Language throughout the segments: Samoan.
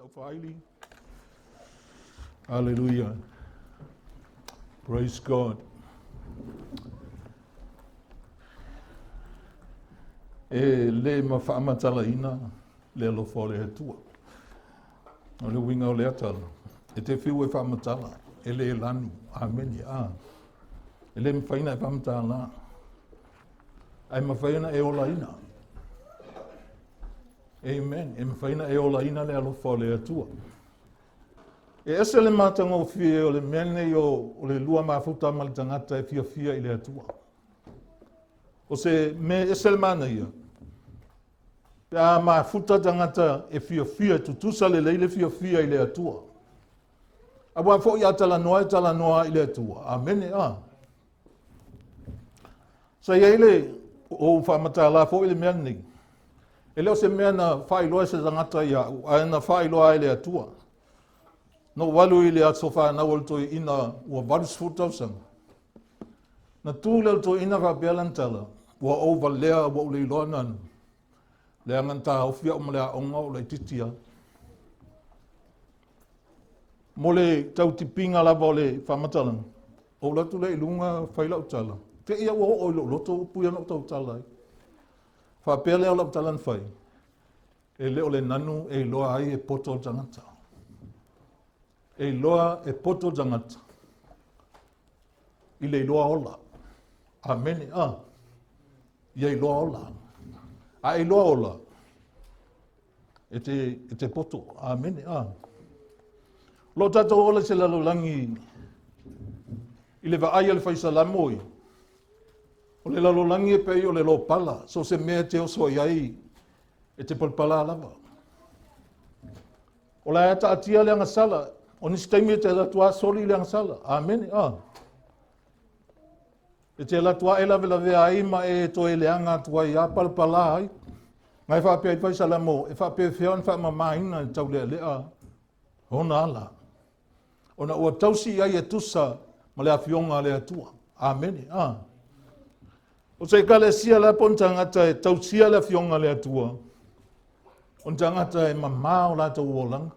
Lau faaili. Hallelujah. Praise God. E le ma faamatalaina le alofa o le Atua. O le uiga o lea tala, e te fiu e faamatala, e le lanu. Amene. A. E le mafai ona e faamatala. Ae mafai ona e olaina. Amen. E mafai ona e olaina le alofa o le Atua. E ese le matagofie o le mea lenei o, o le lua mafuta ma le tagata e fiafia i le Atua. O se mea ese le manaia, pe a mafuta tagata e fiafia, e tutusa lelei le fiafia i le Atua. Aua foi a talanoa e talanoa i le Atua. Amene a. Sa i ai le ou faamatala foi le mea lenei. E le o se mea na faailoa e se tagata iaʻu, ae na faailoa ai le Atua. Na ou alu i le aso fanau o le toeaina ua 80 tausaga. Na tu lea o le toeaina faapea lana tala, ua ou valea ua ou le iloa na anu. Leaga na taofi au ma le aoga o laitiiti lava. Mo le tautipiga lava o le faamatalaga, ou alu atu lea i luga fai lau tala, te i ua oo i lou loto upu ia na ou tautala ai. Faapea lea o lau tala na fai, e le o le nanu e iloa ai e poto le tagata. E iloa e poto le tagata i le iloa ola. Amene. A. Ia iloa ola. A e iloa ola, e te, e te poto. Amene. A. O lo o tatou ola i se lalolagi i le vaai a le faisalamo i o le lalolagi e pei o le lopala, so se mea e te oso i ai e te palapala lava. O la e taatia le agasala, o nisi taimi e te alu atu lava soli le agasala. Amene. A. E te alu atu lava e lavelavea ai ma e toe leaga atu ai a palapala ai. Na e faapea ai Faisalamo, e faapefea ona faamamaina i taulealea ona ala. Ona ua tausi i ai e tusa ma le afioga a le Atua. Amene. A. O se ekalesia la po o ni tagata e tausia le afioga a le Atua, o ni tagata e mamā o latou olaga.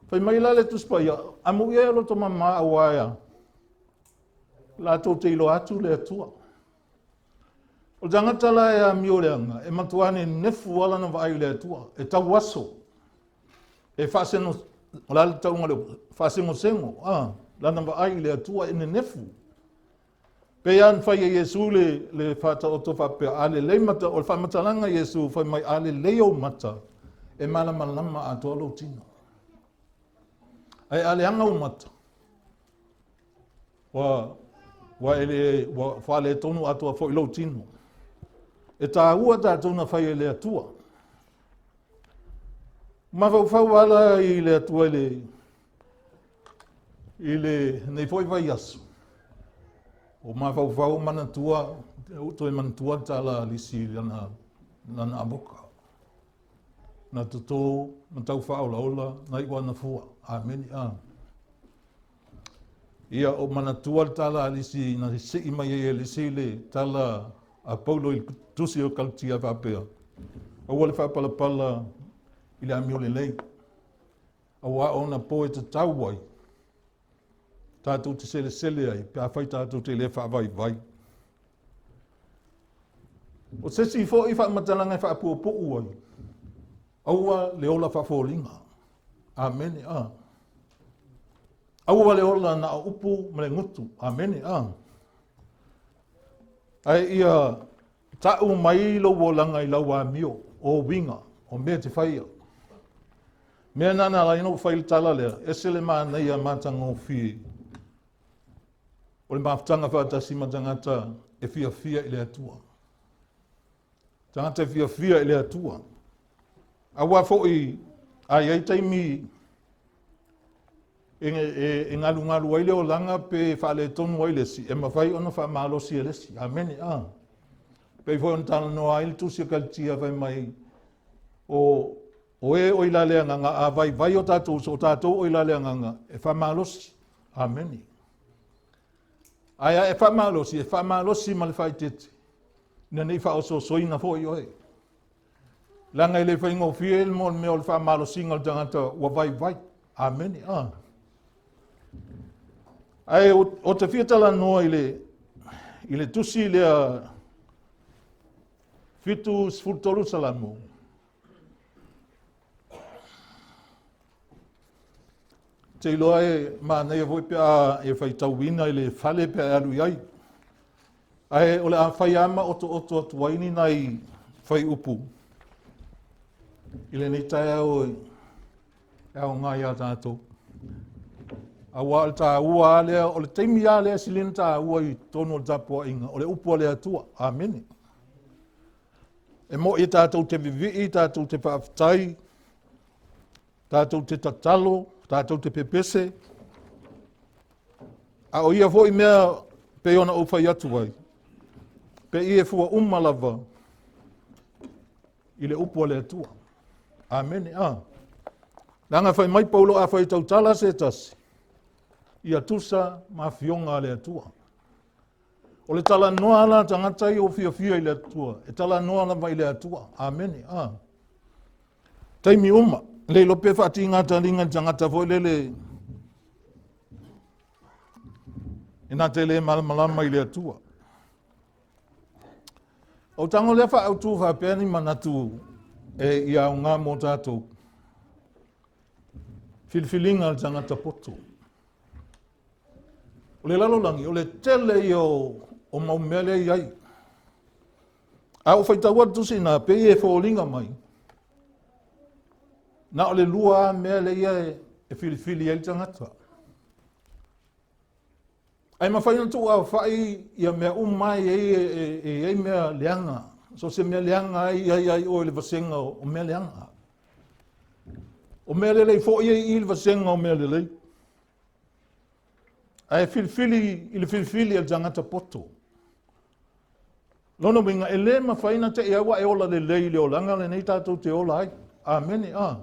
Fai mai la le Tusi Paia, amuia e loto mamā auā e a? Latou te iloa atu le Atua. O le tagata la e amio leaga, e matua nenefu lava lana vaai i le Atua, e tauaso, e faaseno, o le a le tauga o le upu, faasegosego, a, lana vaai i le Atua e nenefu. Pei lava na fai e Iesu le, le faataoto faapea, a lelei mata, o le faamatalaga a Iesu fai mai, a lelei ou mata, e malamalama atoa lou tino. Ae a leaga ou mata, ua, ua, e le, ua faaletonu atoa foi lou tino. E taua tatou na fai e le Atua. Mafaufau ala i le Atua i le, i lenei foi vaiaso, o mafaufau manatua, ua toe manatua le tala a Lisi i lana, lana amoka. Na totō ma tau faaolaola na iu ana fua. Amene. A. Ia, o manatua le tala a Lisi na sii mai ai e Lisi le tala a Paulo i le tusi o Kalatia faapea, aua le faapalapala i le amio lelei. Auā ona po e tatau ai, tatou te selesele ai pe afai tatou te le faavaivai. O se isi foi faamatalaga e faapuupuu ai, aua le ola faafoliga. Amene. A. Aua le ola na o upu ma le gutu. Amene. A. Ae ia Ta'u mai lou olaga i lau amio, o uiga, o mea e te faia. Mea na na ala ai ona ou fai le tala lea, ese le manaia matagofie o le mafutaga faatasi ma tagata e fiafia i le Atua. Tagata e fiafia i le Atua. Aua foi a i ai taimi e, e, e galugalu ai le olaga pe faaletonu ai le isi, e mafai ona faamalosi e le isi. Amene. A. Pei foi ona talanoa ai le tusi a Kalitia fai mai, o, o e o i la le agaga, a vaivai o tatou uso, o tatou o i la le agaga, e faamalosi. Amene. Ae a e faamalosi, e faamalosi ma le faaeteete, ina ne i faaosoosoina foi oe. Leaga e le faigofie le mo le mea o le faamalosiga o le tagata ua vaivai. Amene. Ah. Ae o te fia talanoa i le, i le tusi lea 73 Salamo. Te iloa e manaia foi pe a e faitauina i le fale pe a e alu i ai. Ae o le a fai lava ma otooto atu ai ni nai fuaiupu i lenei taeao e aoga iā tatou. Aua o le taua lava lea, o le taimi lava lea e sili ona taua i totonu o le tapuaiga, o le upu a le Atua. Amene. E moi e tatou te vivii, tatou te faafetai, tatou te tatalo, tatou te pepese. A o ia foi mea pei ona ou fai atu ai, pe i e fua uma lava i le upu a le Atua. Amene. A. Leaga fai mai Paulo a fai tautala se tasi, ia tusa ma afioga a le Atua. O le talanoa la tagata ia ua fiafia i le Atua, e talanoa lava i le Atua. Amene. A. Taimi uma, le iloa pe faatiga taliga i le tagata foi lele e na te le malamalama i le Atua. O tago lea faaautu faapea ni manatu e ia aoga mo tatou. Filifiliga a le tagata poto. O le lalolagi, o le tele ia o, o mau mea lea i ai. A ua faitau atu tusi ina, pei e foliga mai, na o le lua lava mea lea ia e, e filifili ai le tagata. Ae mafai ona tuuaofai ia mea uma e i ai, e, e i ai mea leaga. So se mea leaga ai i ai ai oe i le vasega o mea leaga. O mea lelei foi e i i le vasega o mea lelei. Ae filifili i le filifili a le tagata poto. Lona uiga, e le mafai ona te i au e ola lelei i le olaga lenei tatou te ola ai. Amene. A.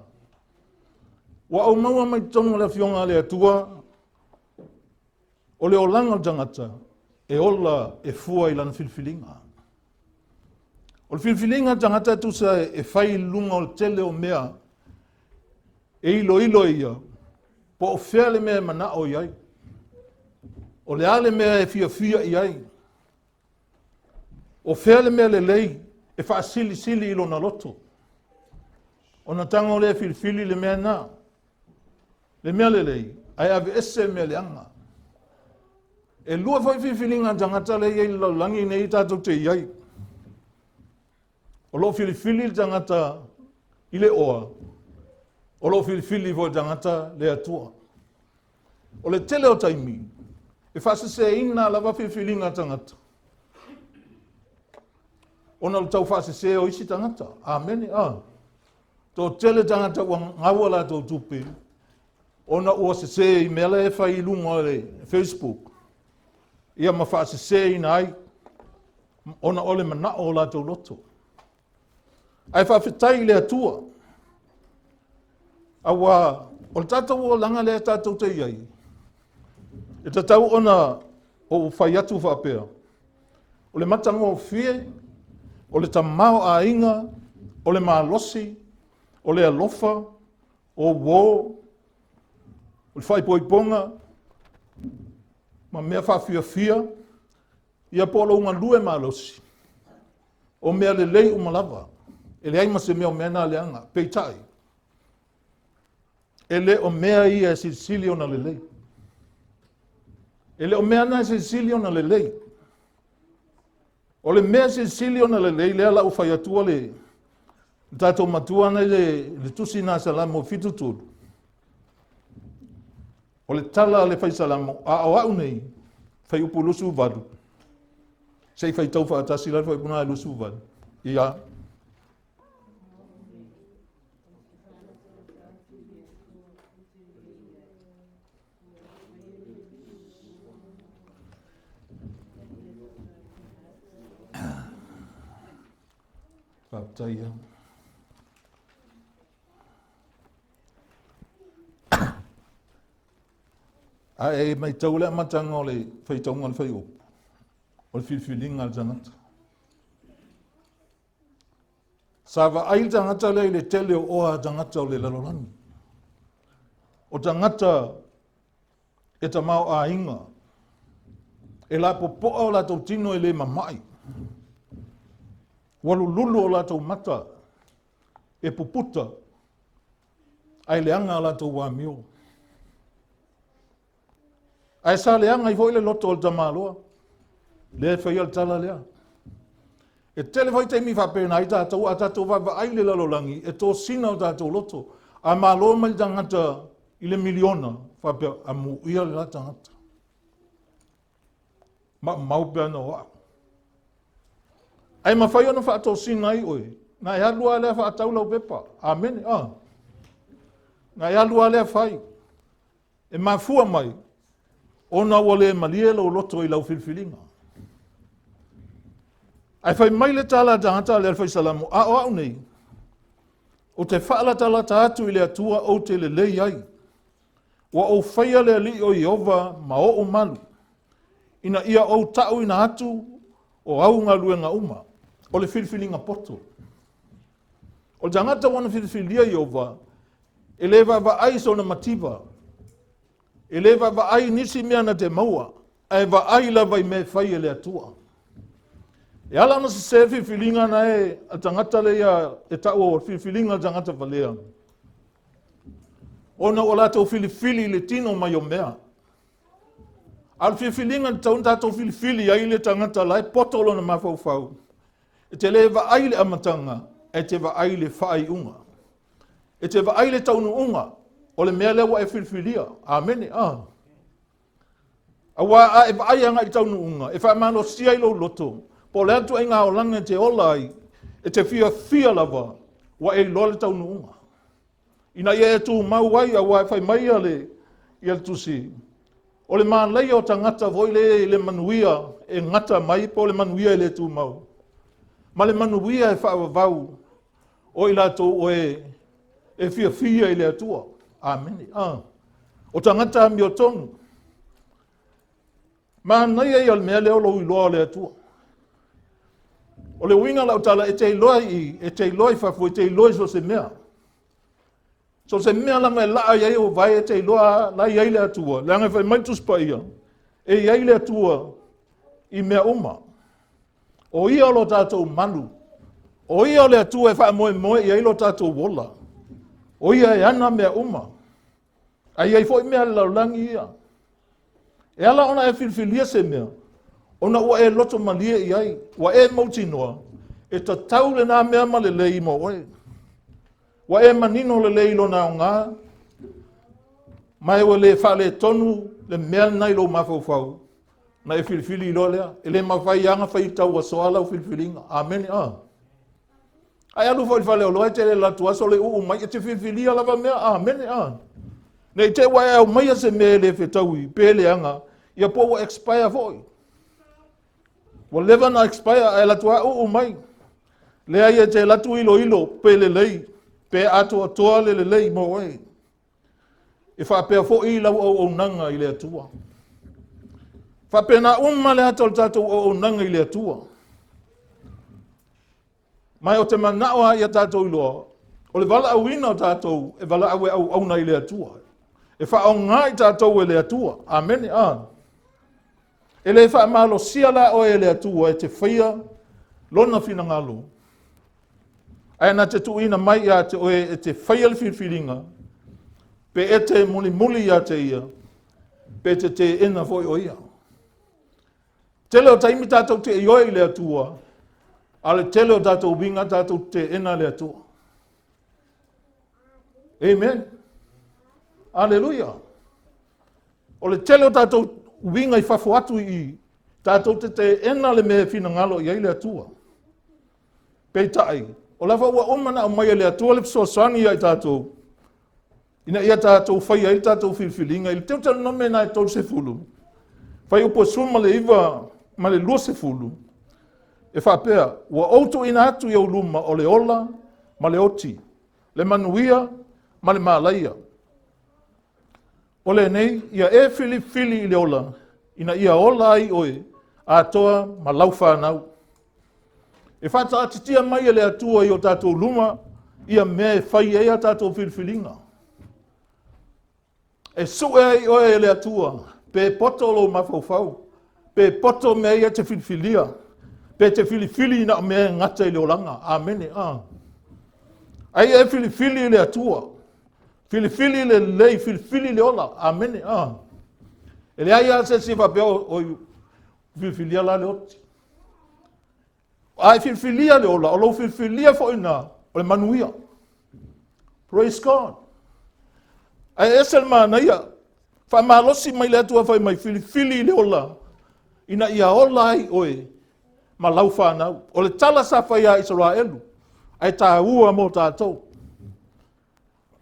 Ua ou maua mai totonu o le Afioga a le Atua, o le olaga o le tagata, e ola e fua i lana filifiliga. O le filifiliga a le tagata e tusa e fai i luga o le tele o mea e iloilo e ia, po o fea le mea e manao i ai. O le a le mea e fiafia i ai. O fea le mea lelei e faasilisili i lona loto. Ona tago lea e filifili le mea na. Le mea lelei, ae aveese le mea leaga. E lua foi filifiliga a tagata lea e i ai i le lalolagi nei tatou te i ai. O lo o filifili le tagata i le oa, o lo o filifili foi le tagata le Atua. O le tele o taimi, e faaseseina lava filifiliga a tagata, ona o le tau faasese o isi tagata. Amene. A. Toatele tagata ua gaua latou tupe, ona ua sese i mea la e fai i luga o le Facebook, ia ma faaseseina ai, ona o le manao o latou loto. Ae faafetai i le Atua, aua o le tatou olaga lea tatou te i ai, e tatau ona ou fai atu faapea, o le matagofie, o le tamaoaiga, o le malosi, o le alofa, o uō, o le faaipoipoga, ma mea faafiafia, ia po o lou galue malosi, o mea lelei uma lava. E leai ma se mea o mea na leaga. Peitai, e le o mea ia e silisili ona lelei. E le o mea na e silisili ona lelei. O le mea e silisili ona lelei, lea la ua fai atua le, le tatou matua na i le, le tusi na Salamo 73. O le tala a le fai Salamo, a o au nei, fuaiupu 28, se i faitau faatasi la le fuaiupu na 28. Ia. Faafetai ia. A e matau le amataga o le faitauga o le fuaiupu, o le filifiliga a le tagata. Sa vaai le tagata lea i le tele o oa a tagata o le lalolagi. O tagata e tamaoaiga, e lapopoa o latou tino e le mamai. Ua lululu o latou mata e puputa ae leaga a latou amio. Ae sa leaga ai foi le loto o le tamaloa, lea e faia le tala lea. E tele foi taimi faapena ai tatou, a tatou vaavaai i le lalolagi, e tosina o tatou loto. A malo mai le tagata i le miliona, faapea, amuia le la tagata. Maumau pe ana o au. Ae mafai ona faatosina ai oe, na e alu lava lea faatau lau pepa. Amene. Ah. Na e alu lava lea fai. E mafua mai ona ua le malie lou loto i lau filifiliga. Ae fai mai le tala a tagata lea le fai salamo, a o au nei, ou te faalatalata atu i le Atua ou te lelei ai. Ua ou faia le Alii o Ieova ma ou malu, ina ia ou ta'uina atu o au galuega uma. O le filifiliga poto. O le tagata ua na filifilia Ieova, e le vaavaai sona mativa, e le vaavaai nisi mea na te maua, ae vaai lava i mea e fai e le Atua. E ala ona sesē filifiliga na e a tagata le ia e taua o filifiliga a tagata valea, ona ua latou filifili i le tino mai o mea. A o le filifiliga na tatau ona tatou filifili ai le tagata la e poto lona mafaufau, e te le vaai i le amataga, ae te vaai i le faaiuga. E te vaai i le taunuuga o le mea lea ua e filifilia. Amene. Ah. Aua a e vaai agai i le taunuuga, e faamalosia ai lou loto, po o le a le ituaiga olaga e te ola ai, e te fiafia lava ua e iloa le taunuuga. Ina ia e tumau ai, aua e fai mai ia le, ia le tusi, o le malaia o tagata foi le i le manuia e gata mai po o le manuia e le tumau, ma le manuia e faavavau o i latou o e e fiafia i le Atua. Amene. Ah. O tagata amiotonu. Manaia ia o le mea lea o lou iloa o le Atua. O le uiga o lau tala, e te iloa i, e te iloa i fafo, e te iloa i so se mea. So se mea lava e laa i ai ou vae, e te iloa la i ai le Atua. Leaga e fai mai le Tusi Paia, e i ai le Atua i mea uma. O ia o lo tatou malu. O ia o le Atua e faamoemoe i ai lo tatou ola. O ia e ana mea uma. Ae i ai foi mea a le lalolagi ia. E ala ona e filifilia se mea, ona ua e loto malie i ai, ua e mautinoa, e tatau lena mea ma lelei mo oe. Ua e manino lelei i lona aoga, ma e ua le faaletonu le mea lena i lou mafaufau, na e filifili loa lea. E le mafai lava ona fai tauasoa lau filifiliga. Amene. Ah. Ae alu foi i le faleoloa e te le alu atu aso le uu mai, e te filifilia lava mea. Amene. Ah. Ne i te ua e aumaia se mea e le fetaui, pe leaga, ia po ua expire foi. Ua leva na expire ae alu atu lava uu mai. Leai e te alu atu iloilo pe lelei, pe atoatoa le lelei mo oe. E faapea foi lau auaunaga i le Atua. Faapena uma le ata o le tatou auaunaga i le Atua. Ma o te manao lava ia tatou iloa, o le valaauina o tatou, e valaau e auauna i le Atua. E faaaoga i tatou e le Atua. Amene. A. E le faamalosia la oe e le Atua e te faia lona finagalo, ae na te tuuina mai ia te oe e te faia le filifiliga, pe e te mulimuli ia te ia, pe te teena foi o ia. Tele o taimi tatou te ioe i le Atua, a le tele o tatou uiga tatou te teena le Atua. Amen. Aleluia. O le tele o tatou uiga i fafo atu i i, tatou te teena le mea e finagalo i ai le Atua. Peitai, o la foi ua uma ona aumai e le Atua le fesoasoani ia i tatou, ina ia tatou faia ai le tatou filifiliga i le Teuteronome na e 30, fuaiupu e 19 ma le 20, e faapea, ua ou tuuina atu i ou luma o le ola ma le oti, le manuia ma le malaia. O lenei, ia e filifili i le ola, ina ia ola ai oe, atoa ma lau fanau. E faataatitia mai e le Atua i o tatou luma ia mea e fai ai a tatou filifiliga. E sue ai oe e le Atua, pe poto lou mafaufau, pe poto mea ia e te filifilia, pe te filifili na o mea e gata i le olaga. Amene. Ah. Ai e filifili i le Atua. Filifili le lelei, filifili le ola. Amene. Ah. E leai lava se isi e faapea, oi, filifilia la le oti. A e filifilia le ola, o lou filifilia foi na, o le manuia. Praise God. Ae ese le manaia, faamalosi mai le Atua fai mai, filifili le ola, ina ia ola ai oe ma lau fanau. O le tala sa fai ia Isaraelu, ae taua mo tatou.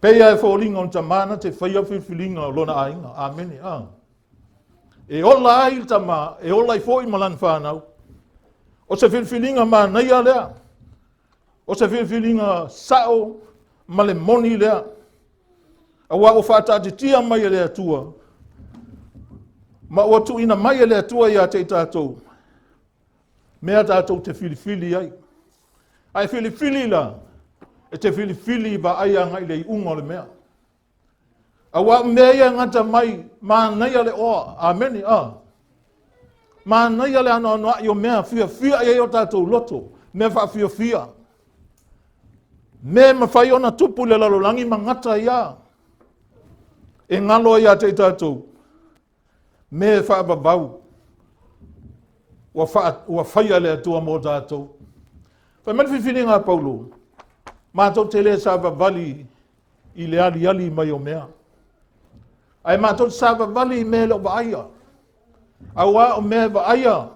Pei lava e foliga o le tama na te faia filifiliga o lona aiga. Amene. Ah. E ola ai le tama, e ola ai foi ma lana fanau. O se filifiliga manaia lea. O se filifiliga sao ma le moni lea. Aua ua faataatitia mai e le Atua ma ua tuuina mai e le Atua ia te i tatou mea tatou te filifili ai. Ae filifili la, e te filifili vaai agai i le iuga o le mea. Aua o mea ia e gata mai, manaia le oa. Amene. Ah. Manaia le anoanoai o mea fiafia i ai o tatou loto, mea faafiafia. Mea e mafai ona tupu i le lalolagi ma gata ai lava. E galo ai ia te i tatou mea e faavavau ua, fa, ua faia le Atua mo tatou. Fai mai le filifiliga a Paulo, matou te le savavali i le aliali mai o mea. Ae matou te savavali i mea e le o vaaia. Auā o mea e vaaia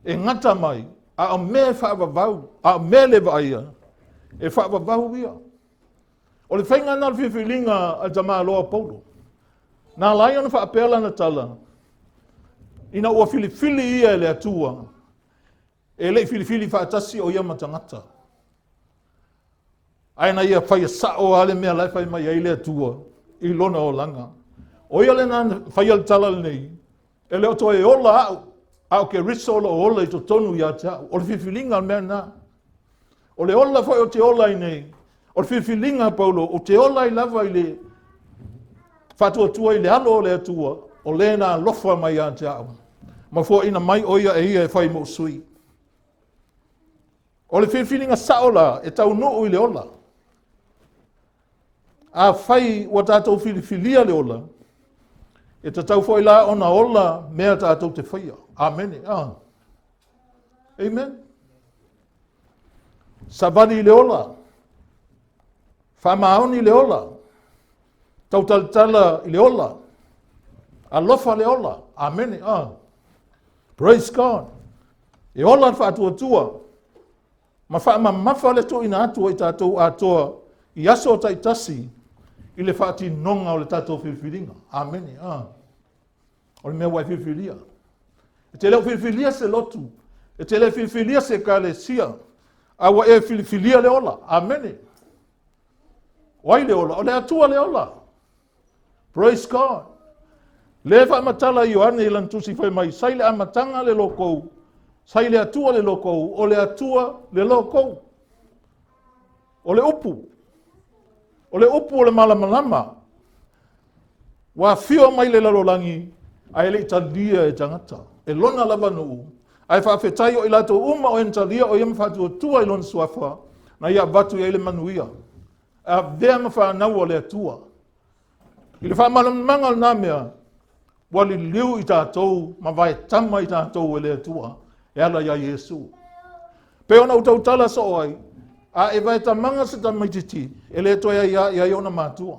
e gata mai, a o mea e faavavau, a o mea e le vaaia, e faavavau ia. O le faiga lena o le filifiliga a le tamaloa o Paulo. Na ala ai ona faapea lana tala, ina ua filifili ia e le Atua, e le i filifili faatasi o ia ma tagata. Ae na ia faia sao lava le mea la e fai mai ai le Atua i lona olaga. O ia lena na faia le tala lenei, e le o toe ola au, a o Keriso o lo o ola i totonu ia te au. O le filifiliga o le mea lena. O le ola foi o te ola ai nei, o le filifiliga a Paulo, o te ola ai lava i le faatuatua i le alo o le Atua, o le na alofa mai ia te au, ma foaina mai o ia e ia e fai mou sui. O le filifiliga sao la e taunuu i le ola. Afai ua tatou filifilia le ola, e tatau foi la ona ola mea tatou te faia. Amene. Ah. Amen. Savali i le ola. Faamaoni le ola. Tautalatala i le ola. Alofa le ola. Amene. Ah. Praise God. E ola le faatuatua ma faamamafa le tuuina atu o i tatou atoa i aso taitasi i le faatinoga o le tatou filifiliga. Amene. Ah. O le mea ua e filifilia. E te le o filifilia se lotu. E te le filifilia se ekalesia. A ua e filifilia le ola. Amene. O ai le ola? O le Atua le ola. Praise God. Le faamatala Ioane i lana tusi fai mai, sai le amataga le lokou, sai le Atua le lokou, o le Atua le lokou. O le upu. O le upu o le malamalama. Ua afio mai le lalolagi, ae le i talia e tagata. E lona lava nuu, ae faafetai o i latou uma o e na talia o ia ma faatuatua i lona suafa, na ia avatu i ai le manuia. Avea ma fanau a le Atua. I le faamalamalamaga o lena mea, ua liliu i tatou ma vaetama i tatou e le Atua e ala iā Iesu. Pei ona ou tautala soo ai, a e vaetamaga se tamaitiiti, e le toe aiā i ai ona matua.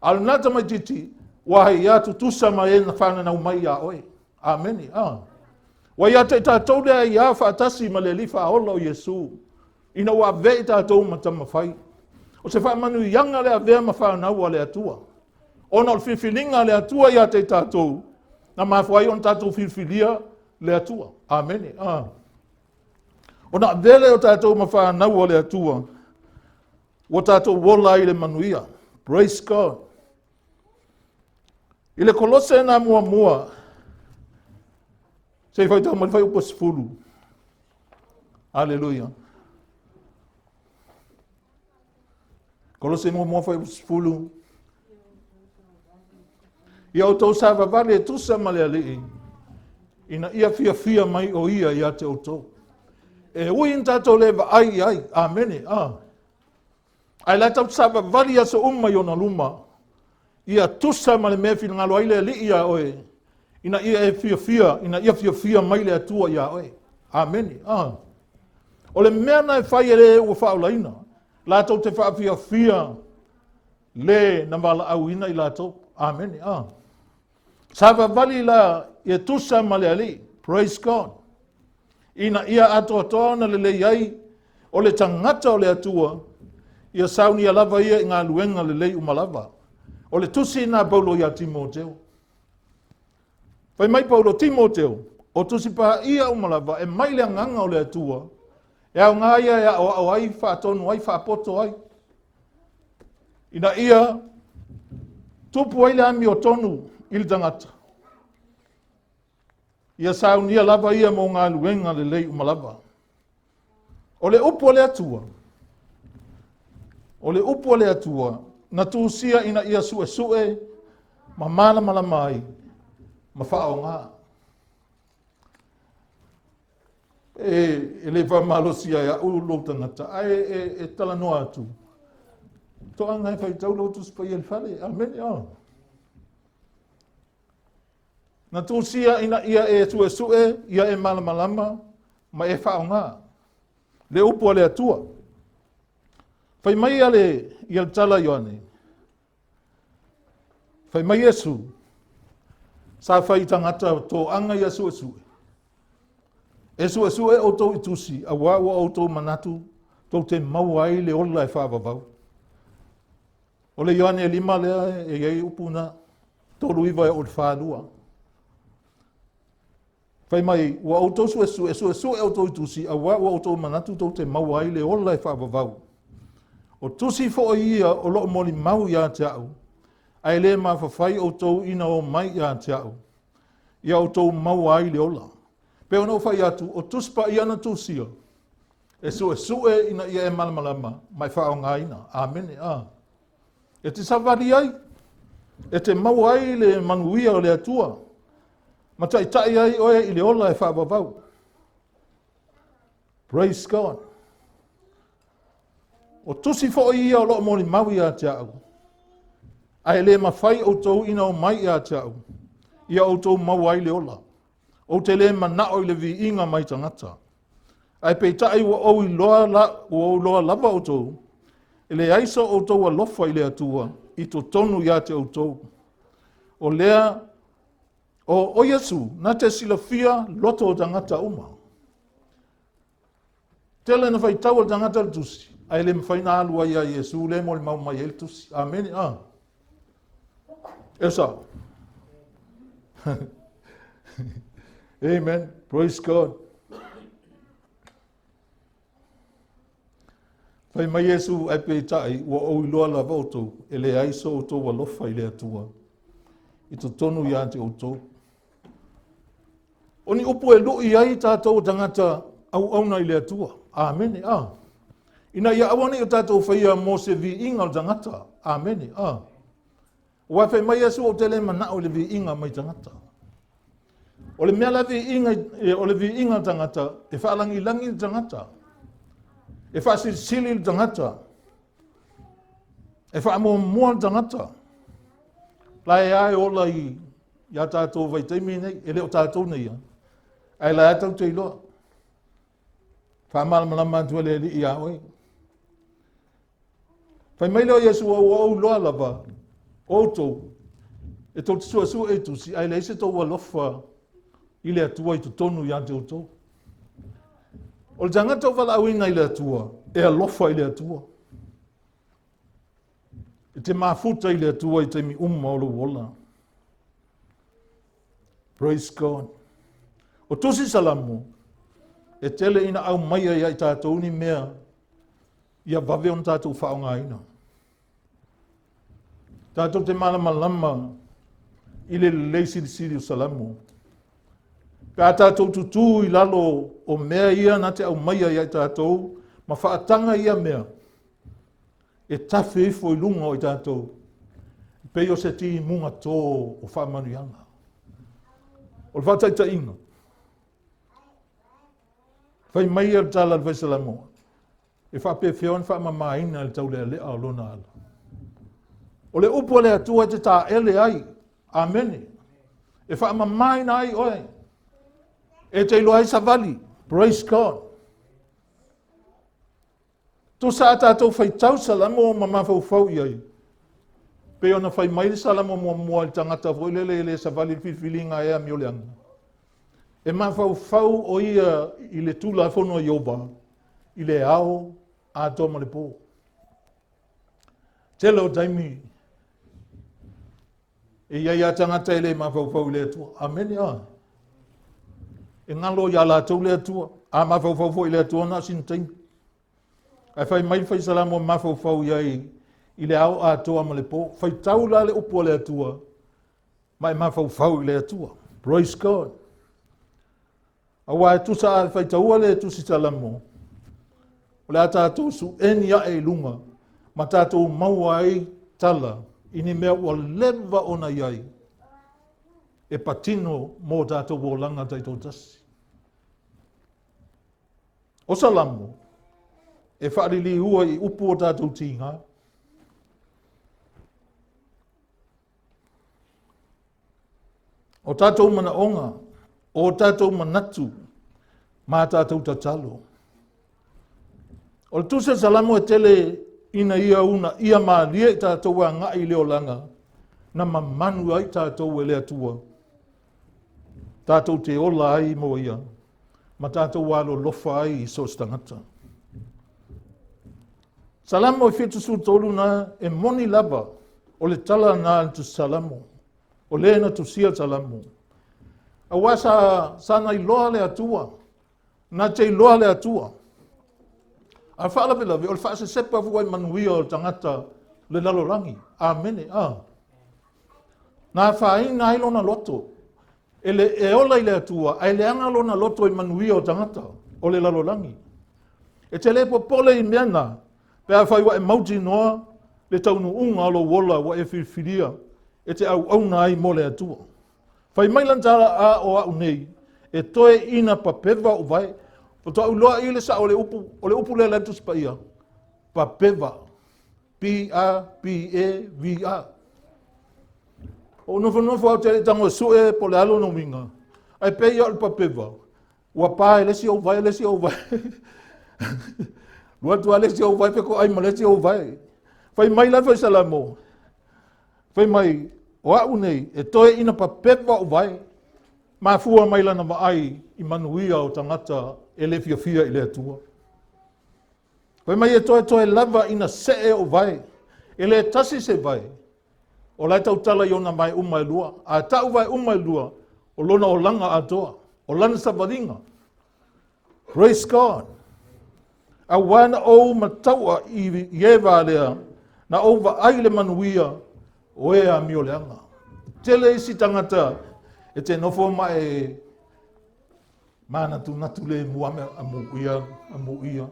A o lena tamaitiiti, ua aiā tutusa ma e na fananau mai iā oe. Amene. Ah. Ua ia te i tatou le aiā faatasi ma le Alii Faaola o Iesu, ina ua avea i tatou ma tamafai. O se faamanuiaga le avea ma fanau a le Atua. Ona o le filifiliga a le Atua ia te i tatou, na mafua ai ona tatou filifilia le Atua. Amene. Ah. Ona avea lea o tatou ma fanau a le Atua, ua tatou ola ai i le manuia. Praise God. I le Kolose na muamua, se i faitau mai le fuaiupu 10. Aleluia. Kolose muamua fuaiupu 10. Ia outou savavali e tusa ma le Alii, ina ia fiafia mai o ia ia te outou. E ui ina tatou le vaai i ai, amene, ah. Ae la tatou savavali i aso uma i ona luma, ia tusa ma le mea e finagalo ai le Alii iā oe, ina ia e fiafia, ina ia fiafia mai le Atua iā oe. Amene. Ah. O le mea na e fai e le ua faaolaina, latou te faafiafia le na valaauina i latou. Amene. Ah. Savavali la ia tusa ma le Alii. Praise God. Ina ia atoatoa ona lelei ai o le tagata o le Atua, ia saunia lava ia i galuega lelei uma lava. O le tusi na Paulo ia Timoteo. Fai mai Paulo, Timoteo, o tusi paia uma lava e mai le agaga o le Atua, e aoga ia e aoao ai, faatonu ai, faapoto ai, ina ia tupu ai le amiotonu i le tagata. Ia saunia lava ia mo galuega lelei uma lava. O le upu a le Atua, o le upu a le Atua, na tusia ina ia suesue ma malamalama ai ma faaaoga. E, e le faamalosia e au lou tagata, ae e, e talanoa atu. Toaga e faitau lou tusi paia i le fale. Amene. Oh. Na tusia ina ia e suesue, ia e malamalama ma e faaaoga le upu a le Atua. Fai mai ia le, ia le tala Ioane, fai mai Iesu, sa fai i tagata toaga ia suesue. E suesue outou i tusi, auā ua outou manatu tou te maua ai le ola e faavavau. O le Ioane e lima lea e i ai upu na, 39 e oo i le 42. Fai mai, ua outou suesue, suesue outou i tusi, auā ua outou manatu tou te maua ai le ola e faavavau. O tusi foi ia o loo molimau ia te au, ae le mafafai outou ina o mai ia te au, ia outou maua ai le ola. Pe ona ou fai atu, o tusi paia na tusia, e suesue ina ia e malamalama ma e faaaogaina. Amene. A. E te savali ai, e te maua ai le manuia o le Atua, ma taitai ai oe i le ola e faavavau. Praise God. O tusi foi ia o loo molimau ia te au, ae le mafai outou ina o mai ia te au, ia outou maua ai le ola. Ou te le manao i le viiga mai tagata. Ae peitai ua ou iloa, la, ua ou iloa lava outou, e leai so outou alofa i le Atua i totonu ia te outou. O lea, o, o Iesu, na te silafia loto o tagata uma. Tele na faitau o le tagata le tusi, ae le mafai na alu ai ia Iesu le molimau mai ai le tusi. Amene. Ah. E sao. Amen. Praise God. Fai mai Iesu ae peitai ua ou iloa lava outou e leai so outou alofa i le Atua i totonu ia te outou. O ni upu e lui ai tatou o tagata auauna i le Atua. Amene. Ah. Ina ia aua nei o tatou faia mo se viiga o le tagata. Amene. Ah. Ua fai mai Iesu ou te le manao i le viiga mai tagata. O le mea la viiga, o le viiga o tagata, e faalagilagi le tagata. E faasilisili le tagata. E faamuamua le tagata. La e a e ola i iā tatou vaitaimi nei, e le o tatou nei ia. Ae la e tau te iloa. Faamalamalama atu e le Alii iā oe. Fai mai lea o Iesu, ua ou iloa lava, outou, e tou te suesue i tusi, ae leai se tou alofa i le Atua i totonu ia te outou. O le tagata o valaauina i le Atua, e alofa i le Atua. E te mafuta i le Atua i taimi uma o lou ola. Praise God. O tusi Salamo, e tele ina aumaia ia i tatou ni mea ia vave ona tatou faaaogaina. Tatou te malamalama i le lelei silisili o Salamo. Pe a tatou tutū i lalo o mea ia na te aumaia ia i tatou ma faataga ia mea, e tafe ifo i luga o i tatou, e pei o se timuga tō o faamanuiaga. O le faataitaiga, fai mai le tala a le Fai Salamo, e faapefea ona faamamaina le taulealea o lona ala. O le upu a le Atua e te taele ai, amene, e faamamaina ai oe, e te iloa ai savali, praise God. Tusa a tatou faitau Salamo ma mafaufau i ai, pei ona fai mai le Salamo muamua i le tagata foi lele e le savali i le filifiliga e amioleaga. E mafaufau o ia i le Tulafono a Ieova i le ao atoa ma le po. Tele o taimi e i ai a tagata e le mafaufau i le Atua. Amene a. E galo ia latou le Atua. A mafaufau foi i le Atua na o sina taimi. Ae fai mai le Fai Salamo mafaufau i ai i le ao atoa ma le po. Faitau la le upu a le Atua ma e mafaufau i le Atua. Praise God. Aua e tusa a faitaua le tusi Salamo, o le a tatou suʻeni aʻe i luga ma tatou maua ai tala i ni mea ua leva ona i ai e patino mo tatou olaga taitoatasi. O Salamo, e faaliliua i upu o tatou tiga. O tatou manaoga, o tatou manatu, ma tatou tatalo. O le tusi a Salamo e tele ina ia una ia malie i tatou agai i le olaga, na mamanu ai tatou e le Atua. Tatou te ola ai mo ia, ma tatou alolofa ai i so o se tagata. Salamo e 73 na e moni lava o le tala na le tusi Salamo. O le na tusia Salamo. Aua sa, sa na iloa le Atua. Na te iloa le Atua. A faalavelave o le faasesepa fua i manuia o le tagata le lalolagi. Amene. Ah. Na afaina ai lona loto. E, le, e ola i le Atua, ae leaga lona loto i manuia o tagata o le lalolagi. E te le popole i mea na, pe afai ua e mautinoa le taunuuga o lou ola ua e filifilia e te auauna ai mo le Atua. Fai mai lana tala a o au nei, e toe ina papeva ou vae. Faatoa ou iloa i le sao o le upu, o le upu lea la Tusi Paia, papeva. P-A-P-E-V-A. O nofonofo au te le tago e sue po o le a lona uiga, ae pei o le papeva, ua pa e le isi ou vae, le isi ou vae. Lua atu le isi ou vae fetoai ma le isi ou vae. Fai mai la fai Salamo, fai mai, o au nei, e toe ina papeva ou vae, mafua mai lana vaai i manuia o tagata e le fiafia i le Atua. Fai mai e toetoe lava ina see ou vae, e le tasi se vae, o la e tautala i ona vae uma e lua, a tau vae uma e lua, o lona olaga atoa, o lana savaliga. Praise God. Aua na ou mataua i e valea, na ou vaai le manuia o e amioleaga. Tele isi tagata e te nofo ma e manatunatu le mua me amuia, amuia.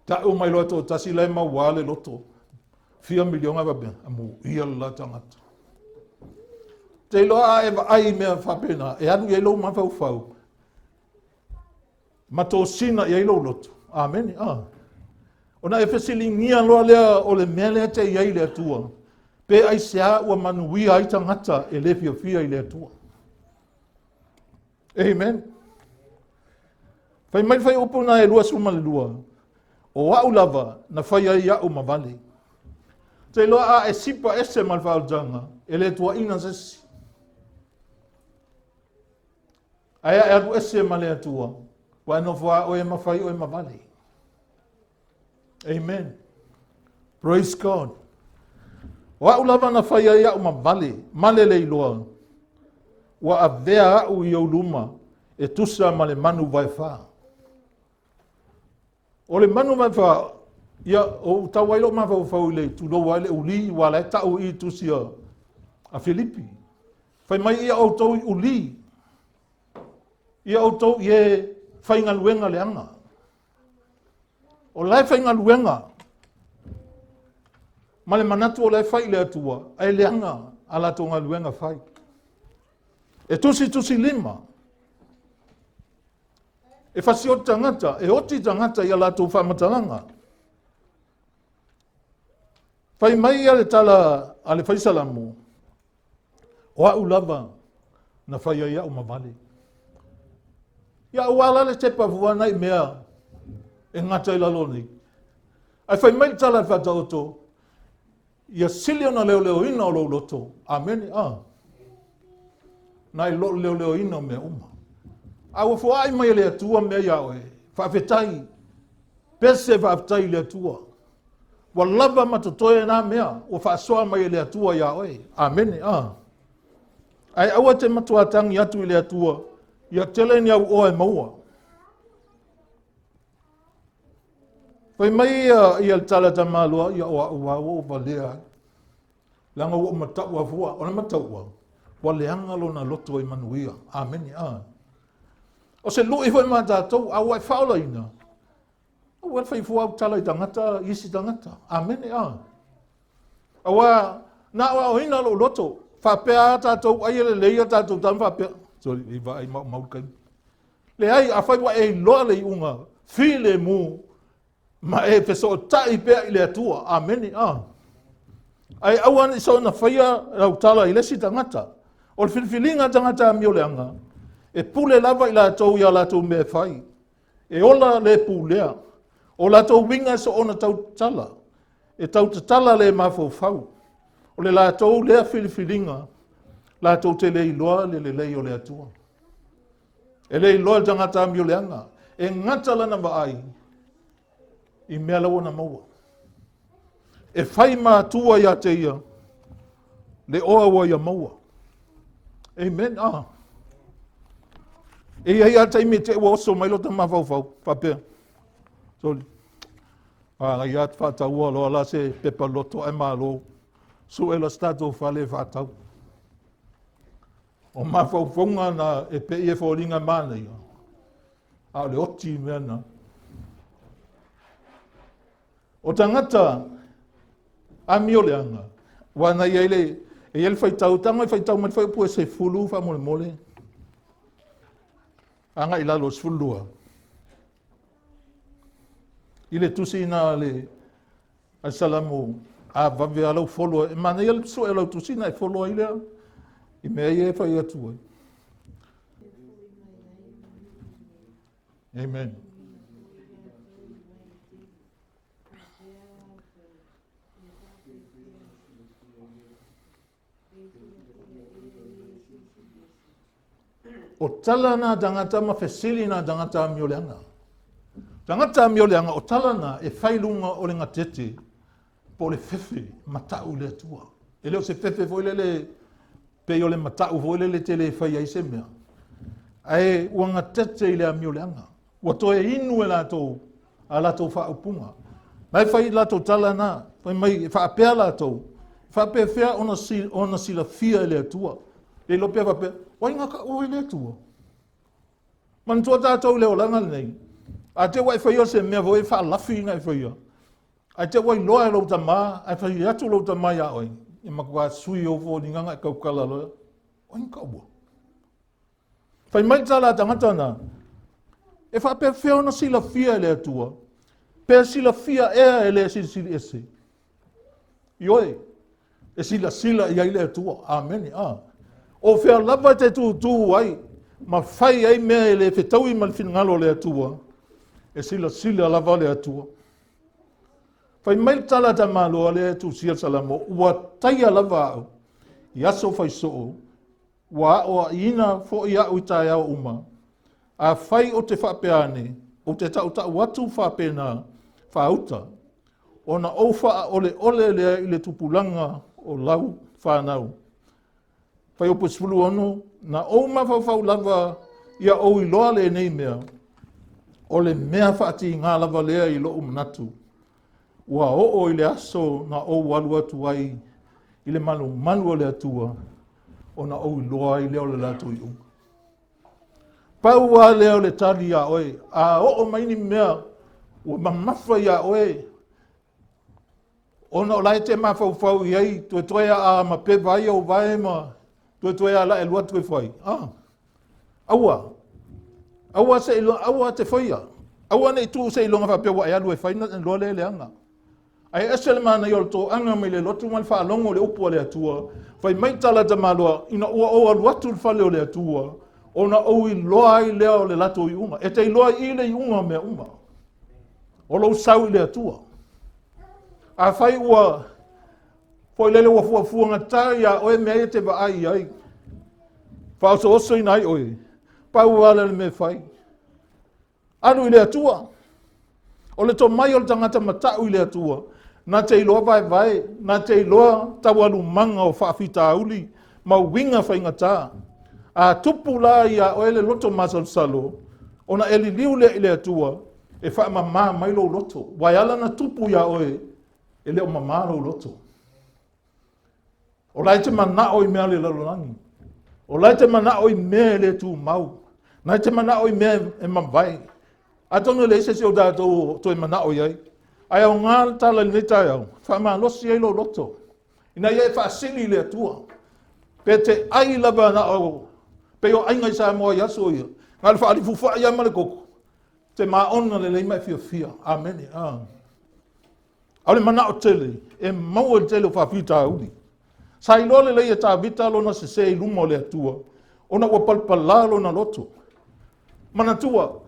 Ta'u mai loa toatasi la e mauā le loto. Fia miliona faapea, amuia le la tagata. Te iloa a e vaai i mea faapena, e alu i ai lou mafaufau, ma tosina i ai lou loto. Amene. Ah. Ona e fesiligia loa lea o le mea lea te i ai le Atua, pe aisea ua manuia ai tagata e le fiafia i le Atua. Amen. Fai mai fai upu na e 22, o au lava na fai ai au ma vale. Te iloa a e sipa ese ma le faaolataga, e le tuaina se isi. Ae a e alu ese ma le Atua, ua e nofo a oe ma fai oe ma vale. Amen. Praise God. O au lava na fai ai au ma vale, ma le leiloa, ua avea au i ou luma e tusa ma le manu vaefa. O le manu vaefa, ia, o tau ai lou mafaufau i le tulou ai le uli, ua la e tau i tusi a Filipi. Fai mai ia outou i uli. Ia outou i e faigaluega leaga. O la e faigaluega ma le manatu o la e fai i le Atua, ae leaga a latou galuega fai. E tusitusilima, e fasioti tagata, e oti tagata i a latou faamatalaga. Fai mai ia le tala a le fai Salamo, o au lava na fai ai au ma vale. Ia aua la le tepa fua nai mea e gata i lalo nei. Ae fai mai le tala a le Faataoto, ia sili ona leoleoina o lou loto. Amene. Ah. Nai lo leoleoina o mea uma. A ua foai mai e le Atua mea ia oe, faafetai. Pese faafetai i le Atua. Ua lava ma totoe na mea ua faasoa mai e le Atua iā oe. Amene. Ah. Ae aua te matua tagi atu i le Atua, ia tele ni au oa e maua. Fai mai ia, ia le tala tamaloa, ia o au au o valea ai. Leaga ua ou matau afua, o le matau au, ua leaga lona loto i manuia. Amene. Ah. O se lui foi ma tātou, a ua e faaolaina, Aua le fai fua au tala i tagata, i isi tagata. Amene, a. Aua na aoaoina lou loto, faapea a tatou ai e lelei a tatou tama faapea. Sorry, i vaai maumau le kaimi. Leai, afai ua e iloa le iuga, filemu, ma e fesootai pea i le Atua. Amene, a. Ae aua ne i soona faia lau tala i le isi tagata. O le filifiliga a tagata amioleaga, e pule lava i latou i a latou mea e fai. E ola le pulea. O latou uiga e soona tautatala, e tautatala le mafaufau. O le latou lea filifiliga, latou te le iloa le lelei o le Atua. E le iloa le tagata amioleaga, e gata lana vaai i mea laua na maua. E fai matua ia te ia le oa ua ia maua. Amen. Ah. E i ai a taimi e te ua oso mai lota mafaufau, faapea. Sorry. A ia te whaataua loa la se pepa loto ai malo. Sue la se tatou fale e whaatau. O mafaufauga na e pe i e foliga manaia. A o le oti mea na. O tagata amioleaga, ua na i ai le, e i ai le faitau, tago e faitau mai le fuaiupu e 10 faamolemole, agai i lalo 12. I le tusi na le a Salamo, a vave a lau folo, e manaia le sue o lau tusi na e folo ai lea, i mea ia e fai atu ai. Amen. O tala nā tangata ma fesili nā tangata amioleaga. Tangata amioleaga, o tala nā e whai lunga o le ngatete po o le fefe matau i le Atua. E le o se fefe foi lele pei o le matau foi lele te le fai ai se mea. Ae ua gatete i le amioleaga. Ua toe inu e latou a latou faaupuga. Na e fai latou tala na, fai mai e faapea latou, faapefea ona, si, ona silafia e le Atua. Le iloa pea faapea, o ai ka ua i le Atua? Manatua tatou i le olaga lenei, a te ua e faia se mea foi e faalafi na e faia, Ae te ua iloa e lou tama, ae fai atu lou tama iā oe, e matua sui ou foliga na e tautala loa, o ai ka ua? Fai mai le tala a tagata na, e faapefea ona silafia e le Atua, pe silafia ea e le Silisili Ese. Ioe, e silasila i ai le Atua. Amene. Ah. O fea lava e te tūtū ai, ma fai ai mea e le fetaui ma le finagalo o le Atua, e silasila lava le Atua. Fai mai le tala a Tamaloa lea e tusia le Salamo, ua taia lava au i aso faisoo, ua aoaiina foi au i taeao uma. Afai ou te faapea ane, ou te tautau atu faapena faauta, ona ou faaoleole lea i le tupulaga o lau fanau. Fuaiupu 16, na ou mafaufau lava ia ou iloa lenei mea, o le mea faatigā lava lea i lou manatu. Ua oo i le aso na ou alu atu ai i le malumalu o le Atua, ona ou iloa ai lea o le latou iuga. Pau lava lea o le tali iā oe, a oo mai ni mea ua mamafa iā oe, ona o la e te mafaufau i ai, toetoe a ma peva ai ou vae ma toetoe a la e alu atu e fai. Ah, aua, aua se iloa, aua te faia. Aua ne i tuu se iloga faapea ua e alu e fai na iloa lea e leaga. Ae ese le manaia o le toaga mai le lotu ma le faalogo o le upu a le Atua. Fai mai tala tamaloa, ina ua ou alu atu i le fale o le Atua, ona ou iloa ai lea o le latou iuga. E te iloa i le iuga o mea uma. O lou sau i le Atua. Afai ua foi lele ua fuafuagatā iā oe mea ia e te vaai i ai, faaosoosoina ai oe, pau lava lea o le mea e fai. Alu i le Atua. O le tomai o le tagata matau i le Atua, na te iloa vaevae, na te iloa taualumaga o faafitauli ma uiga faigata. A tupu la ia oe le loto masalosalo, ona e liliu lea i le Atua e faamama mai lou loto. Ua e ala ona tupu iā oe, e le o mamā lou loto. O la e te manao i mea o le lalolagi. O la e te manao i mea e le tumau. Na e te manao i mea e mavae. Atonu e leai se isi o tatou o toe manao i ai. Ae aoga le tala i lenei taeao, faamalosi ai lou loto, ina ia e faasili i le Atua. Pe te ai lava na o, pei o aiga i Samoa i aso ia, na o le faalifufa'i lava ma le koko, te maona lelei ma e fiafia. Amene. Ah. A o le manao tele, e maua i le tele o faafitauli. Sa iloa lelei e Tavita lona sesē i luma o le Atua, ona ua palapala lona loto. Manatua,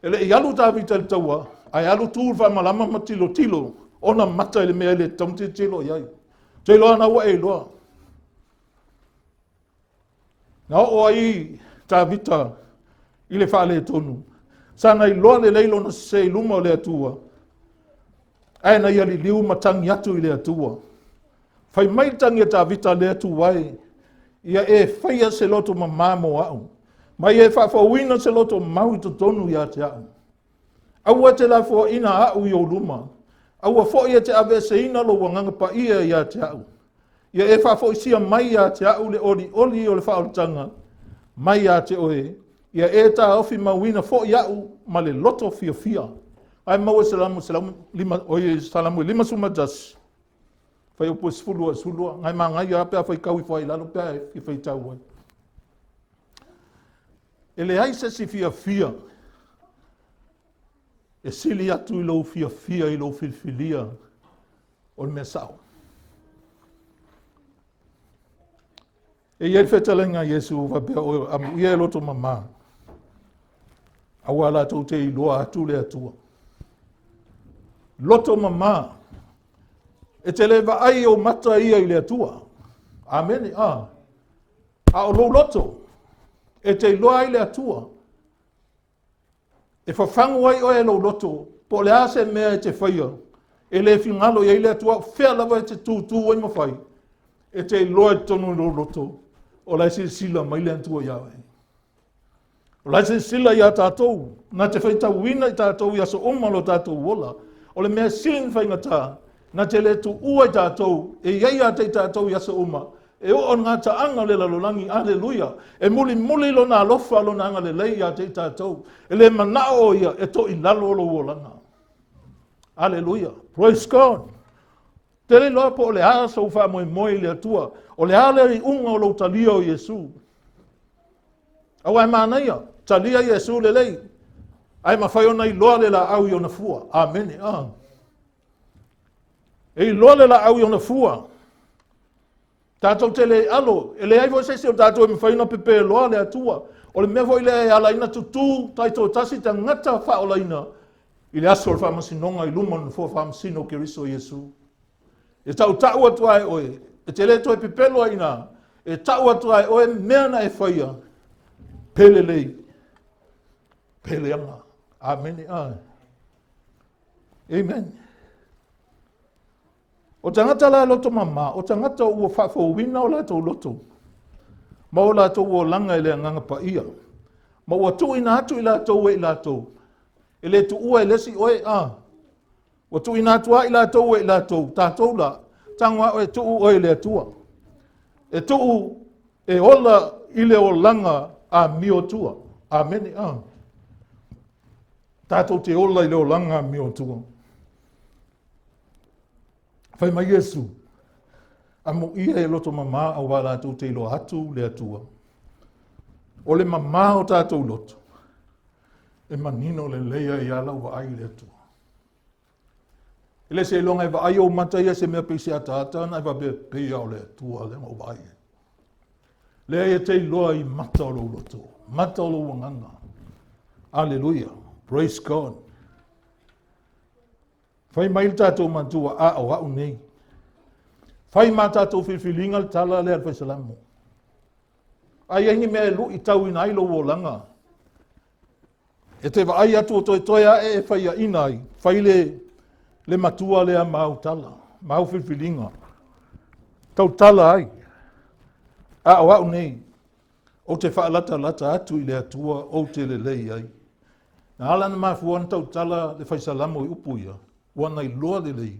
e le i alu Tavita i le taua, ae alu tu i le faamalama ma tilotilo ona mata i le mea e le tatau ona tilotilo i ai. Te iloa na ua e iloa. Na oo ai Tavita i le faaletonu. Sa na iloa lelei lona sese i luma o le Atua, ae na ia liliu ma tagi atu i le Atua. Fai mai le tagi a Tavita le Atua e, ia e faia se loto mamā mo au, ma ia e faafouina se loto mau i totonu ia te au. Aua e te lafoaina au i ou luma, aua foi e te aveeseina lou agaga paia ia te au. Ia e faafoisia mai ia te au le olioli o le faaolataga mai ia te oe, ia e taofi mauina foi au ma le loto fiafia. Ae maua i Salamo 105, oi, Salamo 51, fuaiupu e 10 i 12, ngai magaia lava pe a faitau ifo ai i lalo pe a e fia faitau ai. E leai se isi fiafia e sili atu i lou fiafia i lou filifilia o le mea sao. E i ai le fetalaiga a Iesu faapea o amuia e loto mamā, aua latou te iloa atu le Atua. Loto mamā, e te le vaai ou mata ia i le Atua. Amene. Ah. A o lou loto, e te iloa ai le Atua. E fafagu ai oe e lou loto, po o le a se mea e te faia, e le figalo i ai le Atua, o fea lava e te tūtū ai ma fai, e te iloa i totonu o lou loto, o la e silasila mai le Atua iā oe. O la e silasila iā tatou, na te faitauina i tatou i aso uma o lo tatou ola. O le mea sili ona faigata, na te le tuua i tatou, e i ai ia te i tatou i aso uma, E oo i gataaga o le lalolagi, aleluia, e mulimuli lona alofa, lona agalelei ia te i tatou. E le manao o ia e toilalo o lou olaga. Aleluia. Praise God. Te le iloa po o le a sou faamoemoe i le Atua, o le a le iuga o lou talia o Iesu. Aua e manaia, talia Iesu lelei, ae mafai ona iloa le laau i ona fua. Amene. Ah. E iloa le laau i ona fua. Tatou te le alo, e leai foi se isi o tatou e mafai ona pepeloa le Atua. O le mea foi lea e ala ai ona tutū taitoatasi tagata faaolaina i le aso o le faamasinoga i luma o le nofoa faamasino o Keriso Iesu. E tautau atu ai oe, e te le toe pepelo ai inā, e tau atu ai oe mea na e faia, pe lelei, pe leaga. Amene. Ae. Amen. O tagata la loto mama, o tagata ua faafouina o latou loto, ma o latou olaga i le agaga paia, ma ua tuuina atu i latou e i latou, e le tuua e le isi oe, a. Ua tuuina atu a i latou e i latou, tatou la, tago a oe, tuu oe i le Atua. E tuu e ola i le olaga amio tua. Amene. Ah. Tātou te ola i le olaga amiotua. Fai mai Iesu, amuia e loto mamā auā latou te iloa atu le Atua. O le mamā o tātou loto, e manino lelei ai a lau vaai i le Atua. E le seiloga e vaai ou mata ia se mea pei se ataata ona e faapea pei a o le Atua lea na ou vaai ai. Leai e te iloa i mata o lou loto, mata o lou agaga. Aleluia. Praise God. Fai mai le tatou matua, a o au nei. Fai ma tatou filifiliga le tala lea a le Faisalamo. A i ai ni mea e luitauina ai lou olaga, e te vaai atu o toetoe ae e faiaina ai, fai le, le matua lea ma au tala, ma au filifiliga. Tautala ai, a o au nei, ou te faalatalata atu i le Atua ou te lelei ai. Na ala na mafua ona tautala le Faisalamo i upu ia, ua na iloa lelei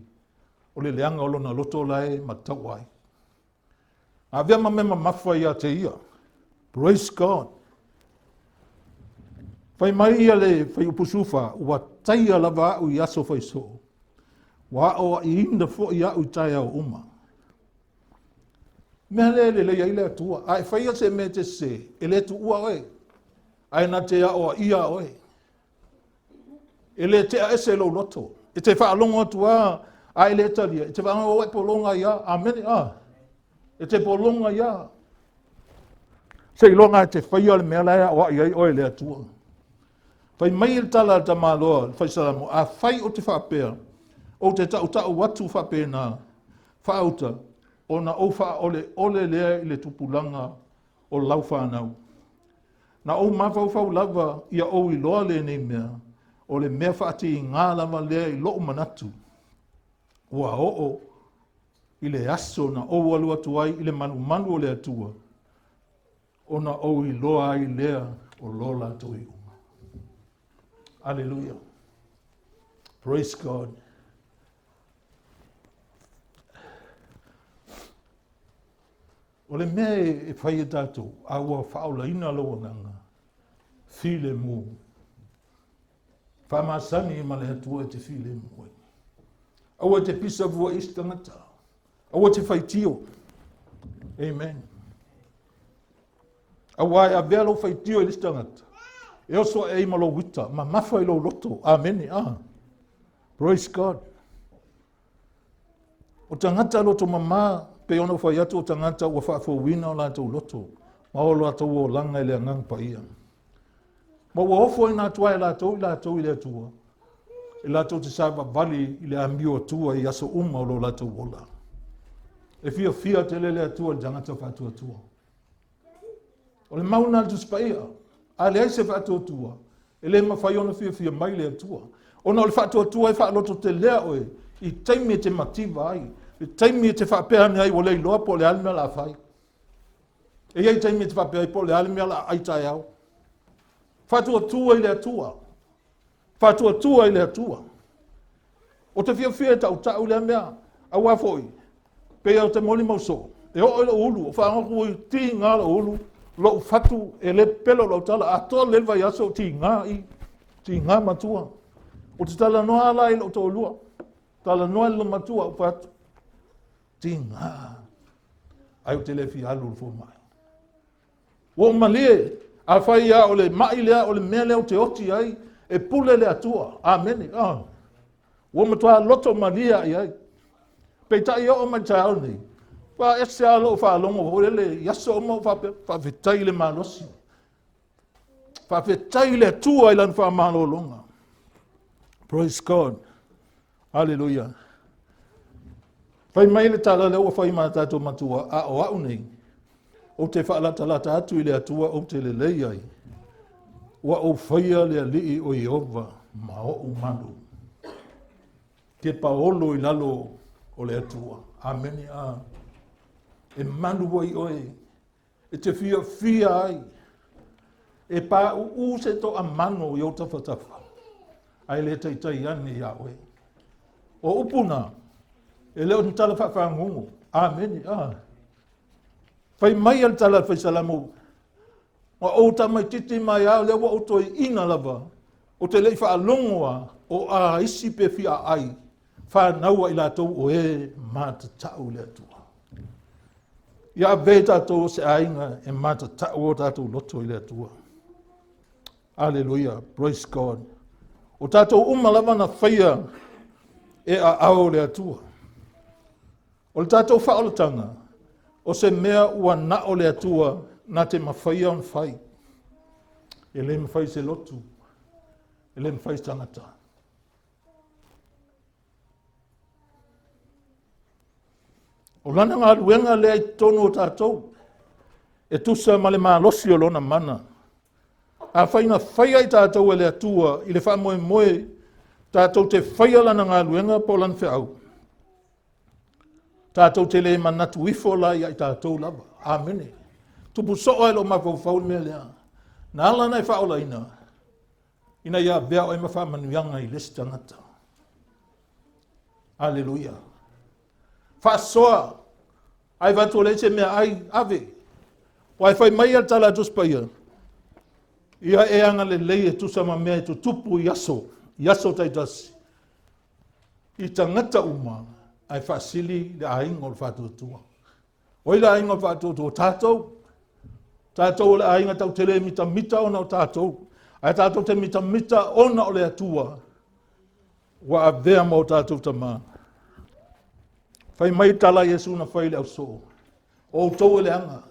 o le leaga o lona loto la e matau ai. Avea ma mea mamafa ia te ia. Praise God. Fai mai ia le faiupu sufa, ua taia lava au i aso faisoo. Ua aoaiina foi au i taeao uma. Mea lea e lelei ai le Atua. A e faia se mea e te sese, e le tuua oe, ae na te aoaia oe. E le tea ese lou loto. E te faalogo atu a, a e le talia, e te faalogo ua e pologa ai a. Amene, a. E te pologa ai a. Seiloga e te faia le mea la e aoai ai oe e le Atua. Fai mai le tala a le tamaloa, le faisalamo, afai ou te faapea, ou te tautau atu faapena, faauta, ona ou faaoleole lea i le tupulaga o lau fanau. Na ou mafaufau lava ia ou iloa lenei mea, o le mea faatiga lava lea i lou manatu, ua oo i le aso na ou alu atu ai i le malumalu o le Atua, ona ou iloa ai lea o lo latou iuga. Aleluia. Praise God. O le mea e fai e tatou, a ua faaolaina lou agaga, filemu. Faamasani ma le Atua e te filemu ai. Aua e te pisa fua i isi tagata. Aua e te faitio. Amen. Aua e avea lou faitio i le isi tagata, e oso ae ai ma lou ita, mamafa i lou loto. Amene. Ah. Praise God. O tagata loto mamā, pei ona ou fai atu o tagata ua faafouina o latou loto ma o latou olaga i le Agaga Paia. Ma ua ofoina atu ai e latou i latou i le Atua, e latou te savavali i le amio Atua i aso uma o lo latou ola. E fiafia tele le Atua i le tagata faatuatua. O le mau lena a le Tusi Paia, a leai se faatuatua, e le mafai ona fiafia mai le Atua. Ona o le faatuatua e faalototelea oe i taimi e te mativa ai, i taimi e te faapea ane ai ua le iloa po o le a le mea o le a fai. E i ai taimi e te faapea ai po o le a le mea o le a ai taeao. Faatuatua i le Atua. Faatuatua i le Atua. Ou te fiafia e tautau lea mea. Aua foi, pei ou te molimau soo, e oo i lou ulu, o fagotu i tiga lou ulu, lou fatu e le pepelo lau tala, atoa lelei le vaiaso o tiga i, tiga matua. Ou te talanoa la i lou toalua, talanoa i lou matua ou fai atu, tiga, ai ou te le fia alu i le fomai. Ua ou malie, afai lava o le mai lea, o le mea lea ou te oti ai, e pule le Atua. Amene. Ah. Ua matua loto malie i ai. Peitai e oo mai taeao nei, ua ese lava lou faalogo foi lele i aso uma ou faapea, faafetai i le malosi. Faafetai i le Atua i lana faamalologa. Praise God. Aleluia. Fai mai le tala lea ua fai ma tatou matua, a o au nei, ou te faalatalata atu i le Atua ou te lelei ai. Ua ou faia le Alii o Ieova ma oʻu malu. Te paolo i lalo o le Atua. Amene. A. E malu ai oe e te fiafia ai, e pāʻūʻū se toamano i ou tafatafa, ae le taitai ane iā oe. O upu na, e le o ni tala faafagogo. Amene. Ah. Fai mai a le tala a le Faisalamo. Ua ou tamaititi mai a lea ua ou toeaina lava, ou te le i faalogo a o a isi pe fia ai fanau a i latou o e matatau i le Atua. Ia ave i tatou o se aiga e matatau o tatou loto i le Atua. Aleluia, praise God. O tatou uma lava na faia e aao o le Atua. O le tatou faaolataga, o se mea ua na o le Atua na te mafaia ona fai. E le mafai se lotu, e le mafai se tagata. O lana galuega lea i totonu o tatou, e tusa ma le malosi o lona mana. Afai na faia i tatou e le Atua i le faamoemoe tatou te faia lana galuega po o lana feau, tatou te le manatu ifo la ia i tatou lava. Amene. Tupu soo ai lou mafaufau le mea lea. Na ala ona e faaolaina, ina ia avea oe ma faamanuiaga i le isi tagata. Aleluia. Faasoa, ai vatu o leai se mea ai, ave. Ua e fai mai le tala a Tusi Paia, ia e agalelei e tusa ma mea e tutupu i aso, i aso taitasi, i tagata uma, ae faasili le aiga o le faatuatua. O ai le aiga o le faatuatua? Tatou. Tatou o le aiga tau te le mitamita ona o tatou, ae tatou te mitamita ona o le Atua ua avea ma o tatou tama. Fai mai tala Iesu na fai i le ausoo, o outou e leaga.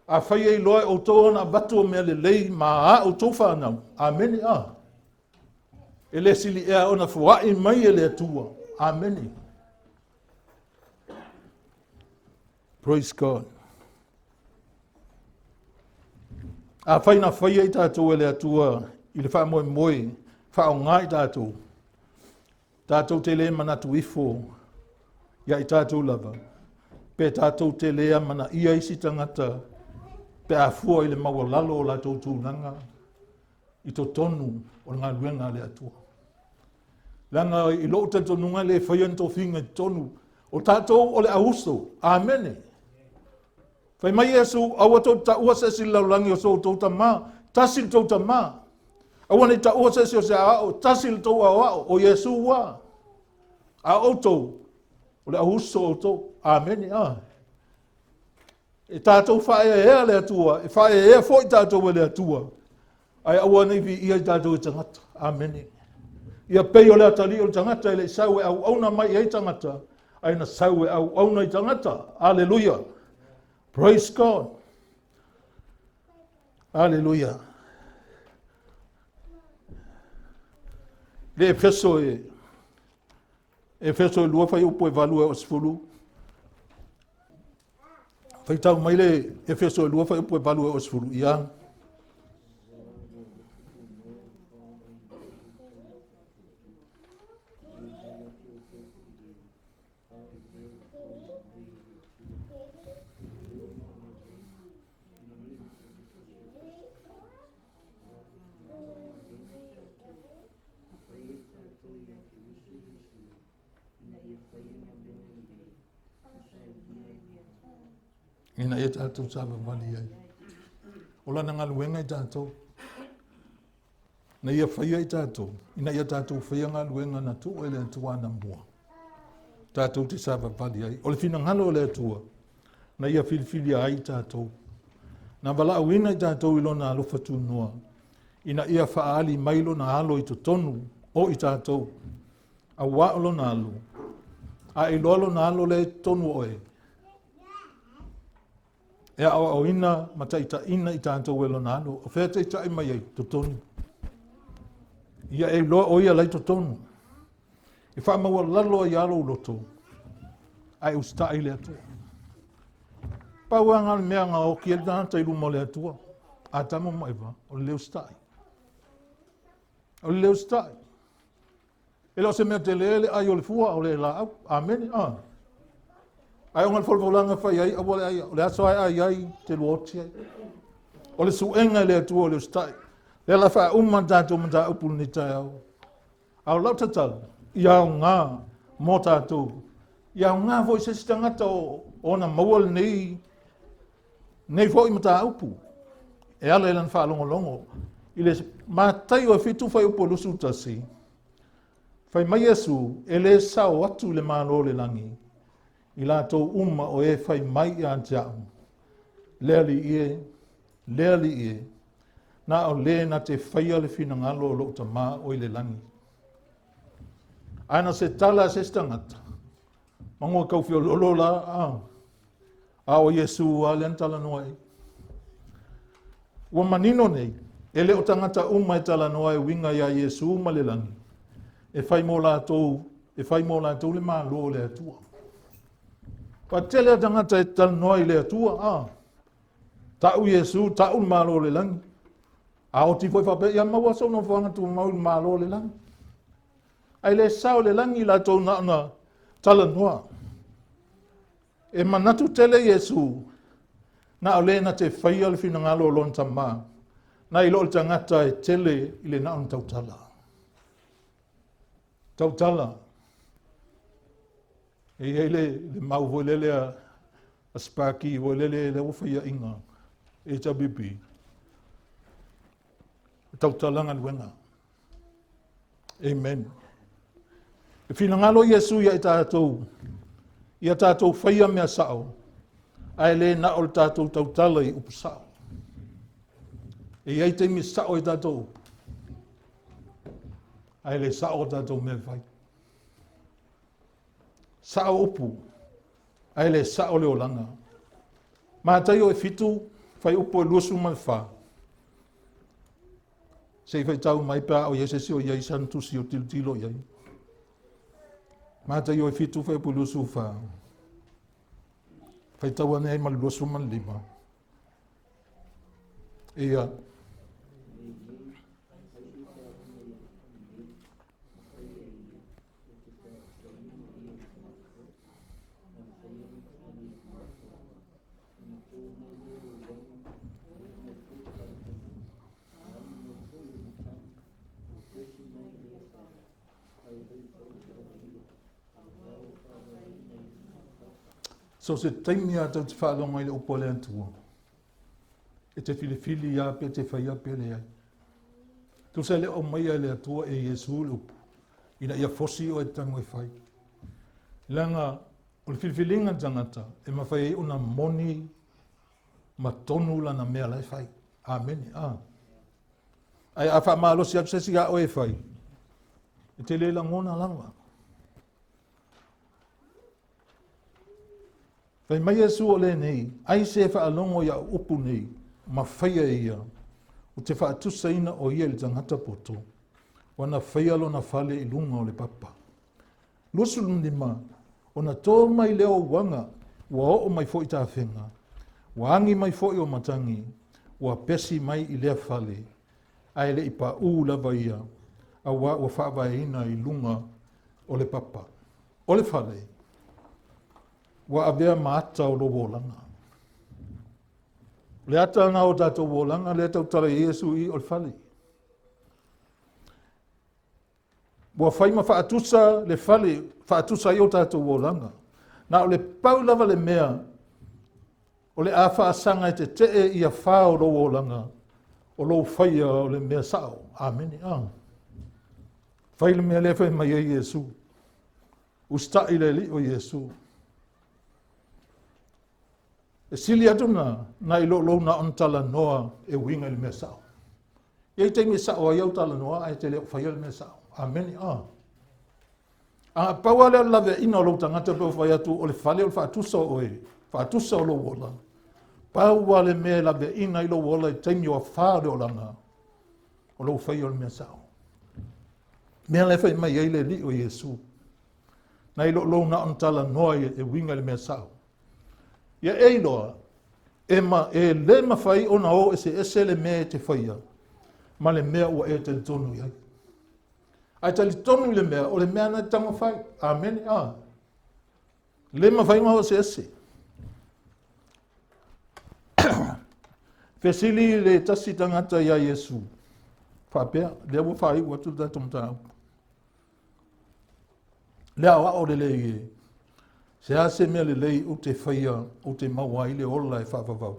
Afai e iloa e outou ona avatu o mea lelei ma a outou fanau, amene a. E le sili ea ona foai mai e le Atua. Amene. Praise God. Afai na faia i tatou e le Atua i le faamoemoe faaaoga i tatou, tatou te le manatu ifo ia i tatou lava, pe tatou te le amanaia isi tagata pe a fua i le maualalo o latou tulaga i totonu o le galuega a le Atua. Leaga i lou talitonuga e le faia ni tofiga i totonu o tatou o le auuso. Amene. Fai mai Iesu, aua tou te taua se isi i le lalolagi o so outou tamā, tasi le tou tamā. Aua ne i taua se isi o se aoao, tasi le tou aoao, o Iesu ua. A outou, o le auuso outou. Amene. Ah. E tatou faaeaea le Atua, e faaeaea foi tatou e le Atua, ae aua ne i viia i tatou e tagata. Amene. Ia pei o le atalii o le tagata e le i sau e auauna mai i ai tagata, ae na sau e auauna i tagata. Aleluia. Praise God. Aleluia. Le Efeso e Efeso e 2 fuaiupu e 8 e oo 10. Faitau mai le Efeso e 2 fuaiupu e 8 e oo 10. Ia. Ina ia tatou savavali ai. O lana galuega i tatou. Na ia faia i tatou, ina ia tatou faia galuega na tuu e le Atua anamua. Tatou te savavali ai. O le finagalo o le Atua, na ia filifilia ai i tatou. Na valaauina i tatou i lona alofa tunoa, ina ia faaali mai lona alo i totonu o i tatou, auā o lona alo, a iloa lona alo lea i totonu o oe, e aoaoina ma taitaiina i tatou e lona alo. O fea taitai mai ai? Totonu. Ia e iloa o ia la i totonu. E faamaualalo ai lava lou loto, ae usitai i le Atua. Pau lava na o le mea na oki ai le tagata i luma o le Atua, Atamu ma Eva, o le le usitai. O le le usitai. E le o se mea tele le ai o le fua o le laau. Amene. Ah. Ai ona le folafolaga fai ai, aua le ai, o le aso ae ai ai, te lua oti ai. O le suega i le Atua o le usitai. Lea la faauma le tatou mataupu lenei taeao. A o lau tatalo, ia aoga mo tatou. Ia aoga foi se isi tagata o ona maua lenei, nei foi mataupu. E ala i lana faalogologo. I le Mataio e 7 fuaiupu 21, fai mai Iesu, e lē sao atu i le Malo o le lagi i latou uma o e fai mai ia te a'u, Le Alii e, le Alii e, na o le na te faia le finagalo o lo'u Tamā o i le lagi. Ae na se tala a se isi tagata, mago e tau feoloolo la, a, a o Iesu lava lea na talanoa i ai. Ua manino nei, e le o tagata uma e talanoa e uiga iā Iesu ma le lagi, e fai mo latou, e fai mo latou le Malo o le Atua. Ua tele a tagata e talanoa i le Atua, a, ta'u Iesu, ta'u le Malo o le lagi. A oti foi faapea, ia maua sou nofoaga tumau i le Malo o le lagi. Ae le sao i le lagi latou na ona talanoa. E manatu tele Iesu, na o le na te faia le finagalo o lona Tamā, nai lo o le tagata e tele i le na ona tautala. Tautala. E i ai le, le mau foi lele a, a Sparky foi lele lea ua faiaina HWP. Tautala galuega. Amen. E finagalo Iesu ia i tatou, ia tatou faia mea sao, ae le na o le tatou tautala i upu sao. E i ai taimi sao i tatou upu, ae le sao o tatou mea e fai. Sao upu, ae le sao le olaga. Mataio e 7, fuaiupu e 24. Se i faitau mai pe a o i ai se isi o i ai sana tusi o tilotilo i ai. Mataio e 7 fuaiupu 24. Faitau ane ai ma le 25. Ia. So se taimi a tau te faalogo ai le upu a le Atua, e te filifili a pe te faia pe leai. Tusa le aumaia e le Atua e Iesu le upu, ina ia fosi oe tago e fai. Leaga o le filifiliga le tagata e mafai ai ona moni ma tonu lana mea la e fai. Amene. A. Ae a faamalosi atu se isi ia oe e fai, e te le lagona lava. Fai mai Iesu o lenei, ai se faalogo ia'u upu nei, ma faia e ia, ou te faatusaina o ia i le tagata poto, ua na faia lona fale i luga o le papa. 25, ona tō mai lea o uaga, ua oo mai foi tafega, ua agi mai foi o matagi, ua pesi mai i lea fale, ae le i paʻū lava ia, auā ua faavaeina i luga o le papa. O le fale, ua avea ma ata o lou olaga. O le ata lena o tatou olaga lea tautala i ai Iesu i o le fale. Ua fai ma faatusa le fale, faatusa ai o tatou olaga. Na o le pau lava le mea o le a faasaga e tetee ia fa o lou olaga, o lou faia o le mea sao. Amene. Ah. Fai le mea lea fai mai ai Iesu. Usita'i le Alii o Iesu. E sili atu na, nai lo lou na ona talanoa e uiga i le mea sao. E i ai taimi e sao ai au talanoa ae te le o faia le mea sao. Amene. Ah. A pau lava lea o le laveaiina o lou tagata pe ua fai atu o le fale o le faatusa o oe, faatusa o lou ola. Pau lava le mea e laveaiina ai lou ola i taimi o afā o le olaga, o lou faia o le mea sao. Mea la e fai mai ai le Alii o Iesu. Nai lo lou na ona talanoa e uiga i le mea sao. Ia e iloa, e, ma, e le mafai ona o eseese le mea e te faia ma le mea ua e talitonu i ai. Ae talitonu i le mea, o le mea na e taumafai. Amene. A. Le mafai ona o eseese. Fesili le tasi tagata iā Iesu, faapea, lea ua faaiu atu le tatou mataupu. Le aoao lelei e, se a se mea lelei ou te faia ou te maua ai le ola e faavavau.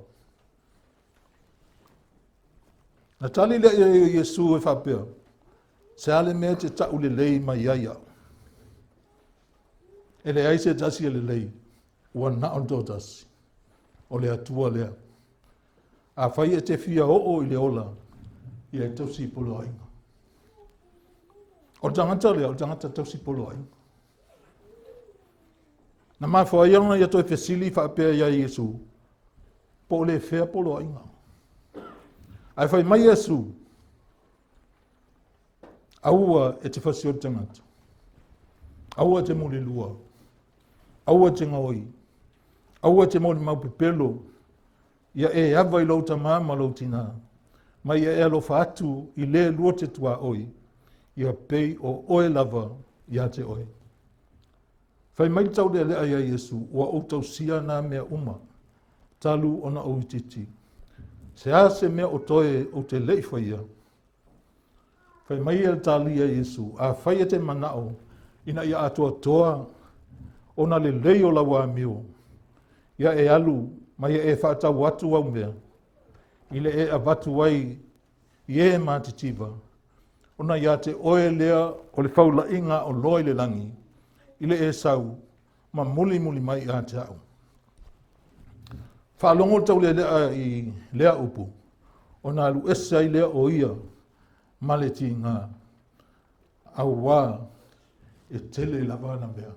Na tali lea i ai o Iesu e faapea, Se a le mea e te ta'u lelei mai ai au? E leai se tasi e lelei, ua na o le toatasi, o le Atua lea. Afai e te fia oo i le ola, ia e tausi poloaiga. O le tagata lea, o le tagata tausi poloaiga. Na mafua ai ona ia toe fesili faapea iā Iesu, po o le fea poloaiga. Ae fai mai Iesu, aua e te fasioli tagata, aua e te mulilua, aua e te gaoi, aua e te molimau pepelo, ia e ava i lou tamā ma lou tinā, ma ia e alofa atu i le lua te tuaoi, ia pei o oe lava ia te oe. Fai mai le taulealea iā Iesu, ua ou tausia nā mea uma, talu ona ou itiiti. Se a se mea o toe ou te le i faia? Fai mai le tali a Iesu, afai e te manao ina ia atoatoa ona lelei o lau amio, ia e alu ma ia e faatau atu au mea, i le e avatu ai i e matitiva, ona iā te oe lea o le faula'iga o loa i le lagi, i le e sau ma mulimuli mai ia te a'u. Faalogo le taulealea i lea upu, ona alu ese ai lea o ia ma le tigā, auā e tele lava ana mea.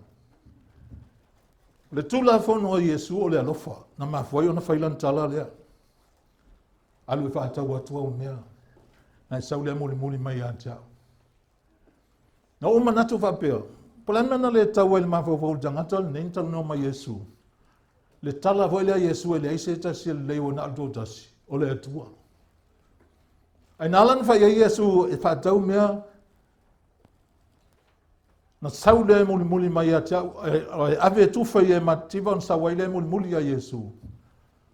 O le Tulafono a Iesu o le alofa, na mafua ai ona fai lana tala lea. Alu e faatau atu au mea, na e sau lea mulimuli mai ia te au. Na ou manatu faapea, po o le a le mea na le tau ai le mafaufau o le tagata lenei na talanoa mai Iesu. Le tala foi lea Iesu e leai se tasi e lelei ua na o le toatasi, o le Atua. Ae na ala ona fai ai Iesu e faatau mea Na sau lea e mulimuli mai ia te au, e ave e tufa i e matitiva ona sau ai lea e mulimuli ia Iesu.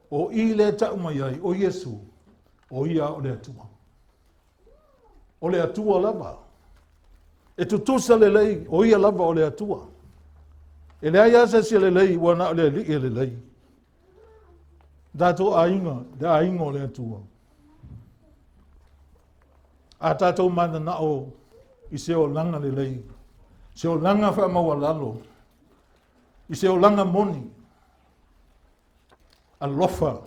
O i lea e ta'u mai ai, o Iesu, o ia o le Atua. O le Atua lava. E tutusa lelei, o ia lava o le Atua. E leai lava se isi e lelei, ua na o le Alii e lelei. Tatou aiga, le aiga o le Atua. A tatou mananao i se olaga lelei, se olaga faamaualalo, i se olaga moni, alofa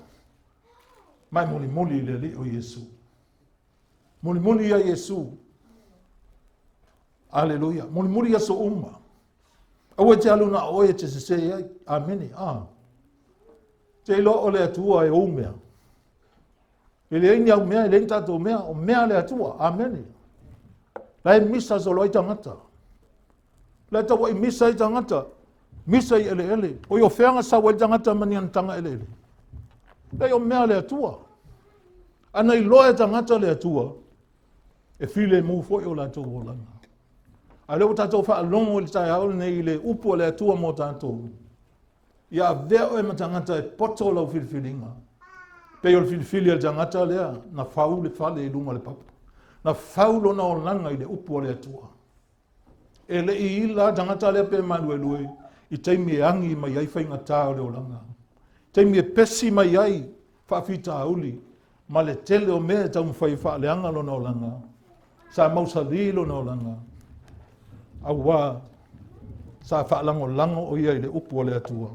ma e mulimuli i le Alii o Iesu. Mulimuli ia Iesu. Aleluia. Mulimuli aso uma. Aua e te alu na o oe e te sesē ai. Amene. Ah. Te iloa o le Atua e ou mea. E leai ni au mea, e leai ni tatou mea, o mea a le Atua. Amene. La e misa solo ai tagata. La e tauai misa ai tagata. Misa i eleele. O i o fea na sau ai le tagata ma ni ana taga eleele. Leai o mea a le Atua. Ana iloa e tagata le Atua, e filemu foi o latou olaga. A lea ua tatou faalogo i le taeao lenei i le upu a le Atua mo tatou. Ia avea oe ma tagata e poto lau filifiliga. Pei o le filifili a le tagata lea na fau le fale i luga o le papa. Na fau lona olaga i le upu a le Atua. E le i ila tagata lea pe maluelue i taimi e agi mai ai faigata o le olaga. Taimi e pesi mai ai faafitauli ma le tele o mea e taumafai e faaleaga lona olaga. Sa mausali lona olaga, auā sa faalagolago o ia i le upu a le Atua.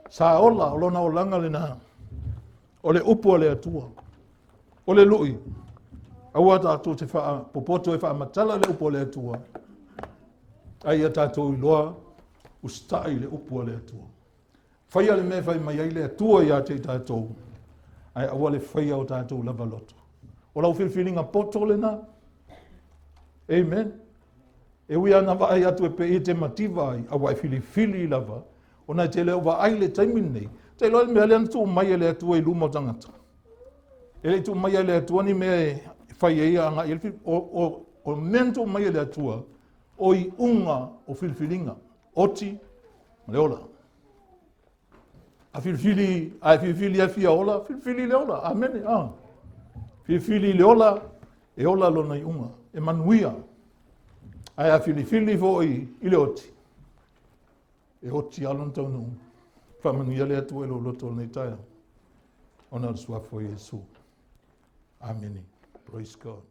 Sa ola o lona olaga lena, o le upu a le Atua. O le lui, aua tatou te faapopoto e faamatala le upu a le Atua, a ia tatou iloa usitai i le upu a le Atua. Faia le mea e fai mai ai le Atua ia te i tatou, ae aua le faia o tatou lava loto. O lau filifiliga poto lena. Amen. E ui ana vaai atu e pei e te mativa ai, aua e filifili lava, ona e te le o vaai le taimi lenei. Te iloa le mea lea na tuu mai e le Atua i luma o tagata. E le i tuu mai e le Atua ni mea e fai ai agai i le o mea na tuu mai e le Atua, o iuga o filifiliga, oti ma le ola. A filifili, a e filifili e fia ola, filifili i le ola. Amene. Ah. Filifili i le ola, e ola lona iuga, e manuia. Ae a filifili foi i le oti, e oti lava lona taunuuga. Faamanuia le Atua i lou loto i lenei taeao, ona o le suafa o Iesu. Amene. Praise God.